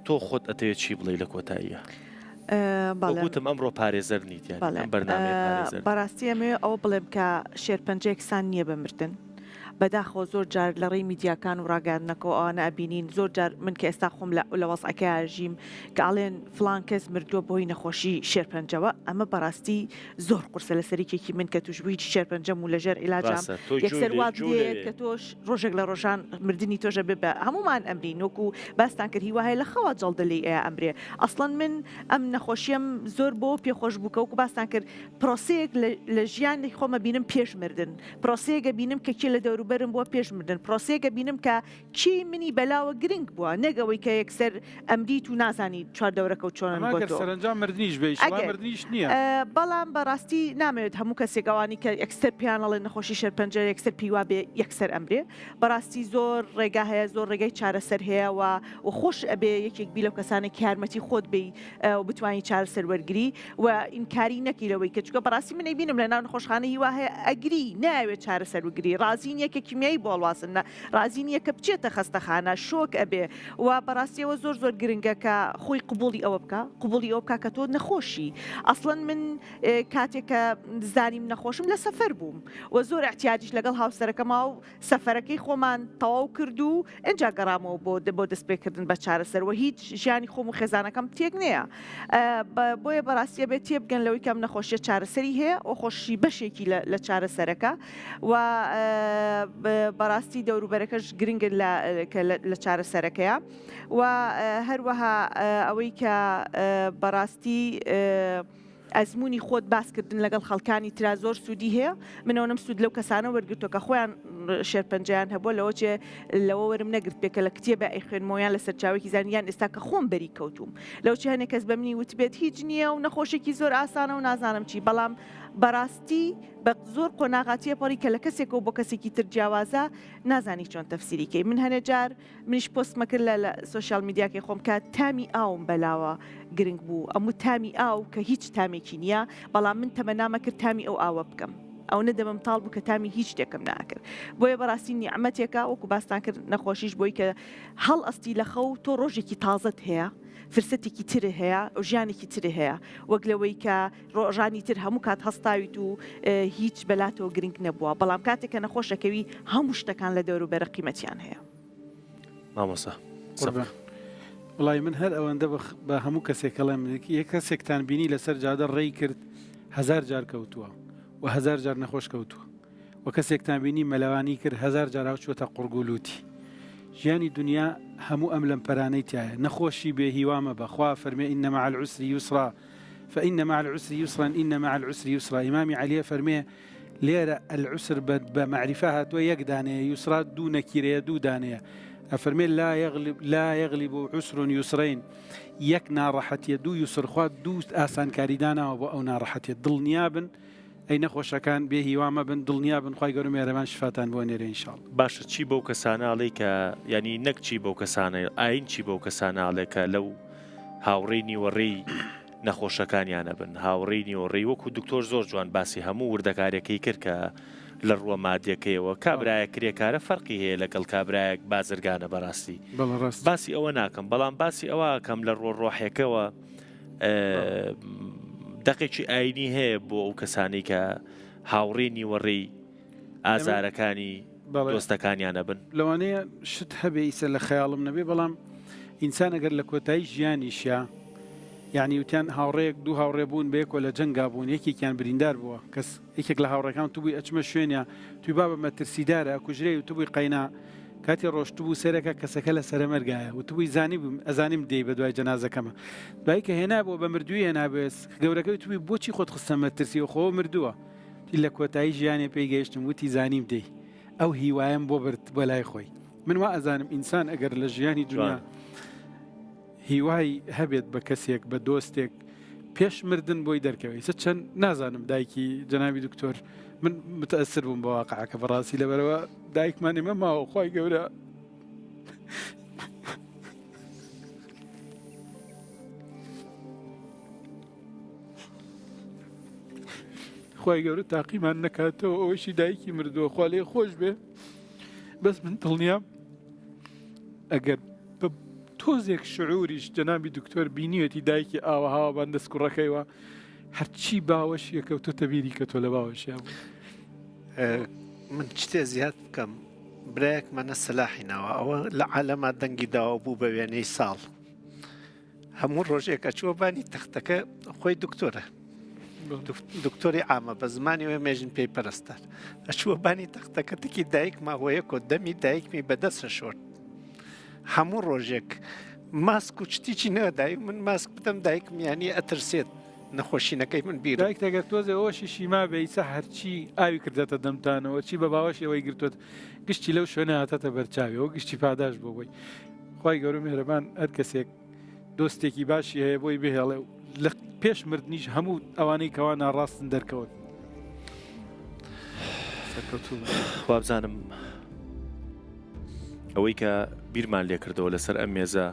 تۆ خۆت ئەتەوێت چی بڵێ لە کۆتاییە وتم ئەمڕۆ پارێزەر نیت یان بەرنامەیە پارێزەر بەڕاستی ئەمەوێ ئەوە بڵێم کە شێرپەنجەیەکسان نییە بە مردن بەداخەوە زۆر جار لە ڕێی میدیاکان و ڕاگەیاندنەکەوە ئەوانە ئەبینین زۆر جار من کە ئێستا خۆم لە لە وەزعەکەیا ئەژیم کە ئەڵێن فڵان کەس مردووە بەهۆی نەخۆشی شێرپەنجەوە ئەمە بەڕاستی زۆر قورسە لەسەر یەکێکی من کە توشبووی شێرپەنجەم و لەژێر عیلاجام ڕاستە تۆ گوێ یەکسەر لێ وات گوێ لێیەت لەوێ کە تۆش ڕۆژێک لە ڕۆژان مردنی تۆش ئەبێ بە هەموومان ئەمرین وەکو باستان کرد هیوا هەیە لە خەوا جەڵدە لێی ئەیا ئەمرێ ئەسڵەن من ئەم نەخۆشیەم زۆر بۆ پێخۆش بوو کە وەکو باستان کرد پرۆسەیەک لە لە ژیانی خۆم ئەبینم پێش مردن پرۆسەیەک ئەبینم کە کێ لە دەوروبەرم بووە پێش مردن، پرۆسەیەک ئەبینم کە کێی منی بەلاوە گرنگ بووە، نەک ئەوەی کە یەکسەر ئەمریت و نازانی چواردەورەکەو چۆنن ئەمە بۆ ئەگەر تۆ. سەرەنجام مردنیش بێ ئیشەڵا ئەگەر. مردنیش نییە. بەڵام بە ڕاستی نامەوێت هەموو کەسێک ئەوانەی کە یەکسەر پێیان ئەڵێن نەخۆشی شێرپەنجە یەکسەر پێی وابێ یەکسەر ئەمرێ. بەڕاستی زۆر ڕێگا هەیە، زۆر ڕێگای چارەسەر هەیە و و خۆش ئەبێ یەکێک بی لەو کەسانەی کە یارمەتی خۆت بێی و بتوانی چارەسەر وەرگری و ئینکاری نەکەی لەوەی کە چونکە بەڕاستی من ئەیبینم لەناو نەخۆشخانە هیوا هەیە ئەگری نایەوێت چارەسەر وگری ڕازی نییە کە کیمیایی بۆ هەڵواسن نە ڕازی نییە کە بچێتە خەستەخانە شۆک ئەبێ و بەڕاستیەوە زۆر زۆر گرنگە کە خۆی قبوڵی ئەوە بکە قبوڵی ئەوە بکە کە تۆ نەخۆشی ئەسڵەن من کاتێک کە زانیم نەخۆشم لە سەفەر بووم و زۆر احتیاجیش لەگەڵ هاوسەرەکەما و سەفەرەکەی خۆمان تەواو کرد و ئینجا گەڕامەوە بۆ بۆ دەستپێکردن بە چارەسەر و هیچ ژیانی خۆم و خێزانەکەم تێک نەیە بۆیە بەڕاستی ئەبێت تێبگەن لەوەی کە ئەم نەخۆشیە چارەسەری هەیە و خۆشی بەشێکی لە چارەسەرەکە و بەڕاستی دەوروبەرەکەش گرنگن لە چارەسەرەکەیە و هەروەها ئەوەی کە بەڕاستی ئەزموونی خۆت باس کردن لەگەڵ خەڵکانی ترا زۆر سوودی هەیە، من ئەوەنەم سوود لەو کەسانە وەرگرتووە کە خۆیان شێرپەنجەیان هەبووە لەوە چێ لەوە وەرم نەگرتبێ کە لە کتێبا ئەیخوێنمەوە یان لە سەرچاوەیەکی زانین یان ئێستا کە خۆم بەری کەوتووم لەوە چێ هەنێ کەس بە منی وتبێت هیچ نییە و نەخۆشێکی زۆر ئاسانە و نازانم چی بەڵام بەڕاستی بە زۆر قۆناغا تێپەڕی کە لە کەسێکەوە بۆ کەسێکی تر جیاوازە نازانی چۆن تەفسیری کەی من هەنێ جار منیش پۆستمە کرد لە social media کەی خۆم کە تامی ئاوم بەلاوە گرنگ بوو ئەموت تامی ئاو کە هیچ تامێکی نییە بەڵام من تەمەنامە کرد تامی ئەو ئاوە بکەم. ئەونە دەمم تاڵ بوو کە تامی هیچ شتێکم ناکرد بۆیە بەڕاستی نیعمەتێکە وەکو باستان کرد نەخۆشیش بۆی کە هەڵئەستی لە خەو تۆ ڕۆژێکی تازەت هەیە فرسەتێکی تر هەیە ژیانێکی تر هەیە وەک لەوەی کە ڕۆژانی تر هەموو کات هەستاویت و هیچ بەلاتەوە گرنگ نەبووە بەڵام کاتێک کە نەخۆشەکەوی هەموو شتەکان لە دەوروبەرە قیمەتیان هەیە. مامۆستا قوربان وڵی من هەر ئەوەندە بە هەموو کەسێک کەڵێم یە کەسێکتان بینی لەسەر جادە ڕێی کرد هزار جار کەوتووە و هزار جار نەخۆش کەوتووە و کەسێکتان بینی مەلەوانی کرد هزار جار ئاو چووەتە قوڕگ و لووتی. ژیانی دونیا هەموو ئەم لەمپەرانەی تیایە. نەخۆشی بێ هیوا مەبە. خوا ئەفەرمێ ان مع العسر یسرا فان مع العسر یسرا ان مع العسر یسرا ئیمامی عەلی ئەفەرمێ لێرە العسر بە بە مەعریفە هاتووە یەک دانەیە یسرا دوو نەکیرەیە دوو دانەیە ئەفەرمێ لا یغلب لا یغلب عسر یسرین یەک ناڕەحەتیە دوو یسر خوا دوو ئاسانکاری داناوە بۆ ئەو ناڕەحەتیە دڵنیابن ئەی نەخۆشەکان بێ هیوا مەبن دڵنیا بن خوای گەورە میهرەبان شفاتان بۆ ئەنێرێ ان شاء اللە. باشە چی بەو کەسانە ئەڵێی کە یانی نەک چی بەو کەسانە ئاین چی بەو کەسانە ئەڵێ کە لەو هاوڕێی نیوەڕێی نەخۆشەکانیانە بن هاوڕێی نیوەڕێی وەکو دکتۆر زۆر جوان باسی هەموو وردەکاریەکەی کرد کە لە ڕووە مادیەکەیەوە کابرایەک کرێکارە فەرقی هەیە لەگەڵ کابرایەک بازرگانە بەڕاستی بەڵێ ڕاست باسی ئەوە ناکەم بەڵام باسی ئەوە ئەکەم لە ڕووە ڕۆحیەکەوە دەقێکی ئاینی هەیە بۆ ئەو کەسانی کە هاوڕێی نیوەڕێی ئازارەکانی دۆستەکانیانە بن. لەوانەیە شت هەبێ ئیسە لە خەیاڵم نەبێ بەڵام ئینسان ئەگەر لە کۆتایی ژیانیشیا یعنی وتیان هاوڕێیەک دوو هاوڕێ بوون بەیەکەوە لە جەنگا بوون یەکێکیان بریندار بووە کەس یەکێک لە هاوڕێکان وتبووی ئەچمە شوێنیا توی بابە مەترسیدارە ئەکوژرێ وتبووی قەینا کاتی ڕۆشتبوو سەرەکە کەسەکە لە سەرەمەرگایە وتبووی زانیبووم ئەزانیم دێی بە دوای جەنازەکەمە دوایی کە هێنابووە بە مردووی هێنابێ گەورەکەی وتبووی بۆچی خۆت خستە مەترسیەوە خۆ مردووە وتی لە کۆتایی ژیانێ پێی گەیشتم وتی زانیم دێی ئەو هیوایم بۆ برد بۆ لای خۆی من وا ئەزانم ئینسان ئەگەر لە ژیانی دنیا هیوای هەبێت بە کەسێک بە دۆستێک پێش مردن بۆی دەرکەوێت ئیسە چەند نازانم دایکی جەنابی دکتۆر من متەسر بووم بە واقعەکە بەڕاستی لەبەرەوە دایکمان ئێمە ماوە خی گەورە خی گەورە تاقیمان نەکاتەوە ئەوەشی دایکی مردووە خوا لێ خۆش بێ بەس من دڵنیام ئەگەر بە تۆزێک شعوریش جەنابی دکتۆر بینیوێتی دایکی ئاوەهاوە بان دەست کوڕەکەیوە هەرچی باوەشیە کەوتۆتە بیری کە تۆ لە باوەشیا بوو. من شتێ زیاد بکەم برایەکمانە سەلاحی ناوە ئەوە لە عالەما دەنگی داوە بوو بە وێنەی ساڵ هەموو ڕۆژێک ئەچووە بانی تەختەکە خۆی دکتۆرە دکتۆری عامە بە زمانی وێ مێژن پێی پەرستار ئەچووە بانی تەختەکە تکی دایکما هۆیەکۆ دەمی دایکمی بەدەستە شۆرد هەموو ڕۆژێک ماسک و شتیی نەدای من ماسک بدەم دایکم یانی ئەترسێت نەخۆشینەکەی من بیر دایک ئەگەر تۆزێ ئەوەشی شیما بێ ئیسا هەرچی ئاوی کردەتە دەمتانەوە چی بە باوەشی ئەوەی گرتوت گشتی لەو شوێنە هاتەتە بەرچاویەوە گشتی پاداش بۆ بۆی خوای گەورە میهرەبان هەر کەسێک دۆستێکی باشی هەیە بۆی بهێڵێ و لە پێش مردنیش هەموو ئەوانەی کەوا ناڕاستن دەرکەون. سەرکەوتوو بن. وابزانم ئەوەی کە بیرمان لێکردەوە لەسەر ئەم مێزە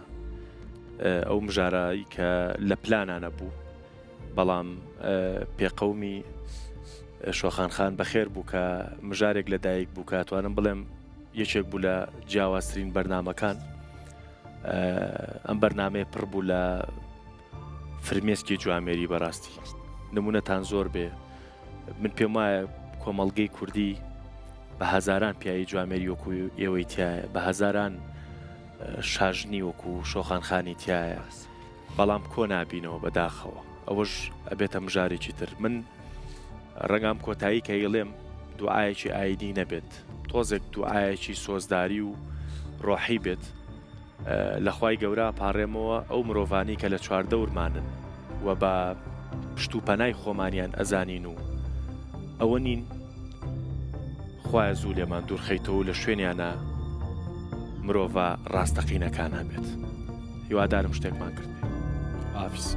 ئەو مژارایی کە لە پلانانە بوو بەڵام پێقەومی شۆخان خان بەخێر بوو کە مژارێک لە دایک بوو کە توانم بڵێم یەکێک بوو لە جیاوازترین بەرنمەکان ئەم بەرنمەیە پڕ بوو لە فرمێسکی جوامێری بەڕاستی نمونەتان زۆر بێ من پێم وایە کۆمەڵگەی کوردی بە هەزاران پیاوی جوامێری وەکو ئێوەی تایە بە هەزاران شاژنی وەکو شۆخان خانی تایە بەڵام کۆ نابینەوە بەداخەوە ئەوەش ئەبێتە مژارێکی تر من ڕەنگام کۆتایی کە ئیڵێم دوعاەکی ئایدی نەبێت تۆزێک دوعاەکی سۆزداری و ڕۆحی بێت لە خوای گەورە ئەپاڕێمەوە ئەو مرۆڤانەی کە لە چواردەورمانن و بە پشت و پەنای خۆمانیان ئەزانین و ئەوە نین خوایە زوو لێمان دوورخەیتەوە و لە شوێنیانە مرۆڤە ڕاستەقینەکان هەبێت هیوادارم شتێکمان کرد بێ. ئافیس.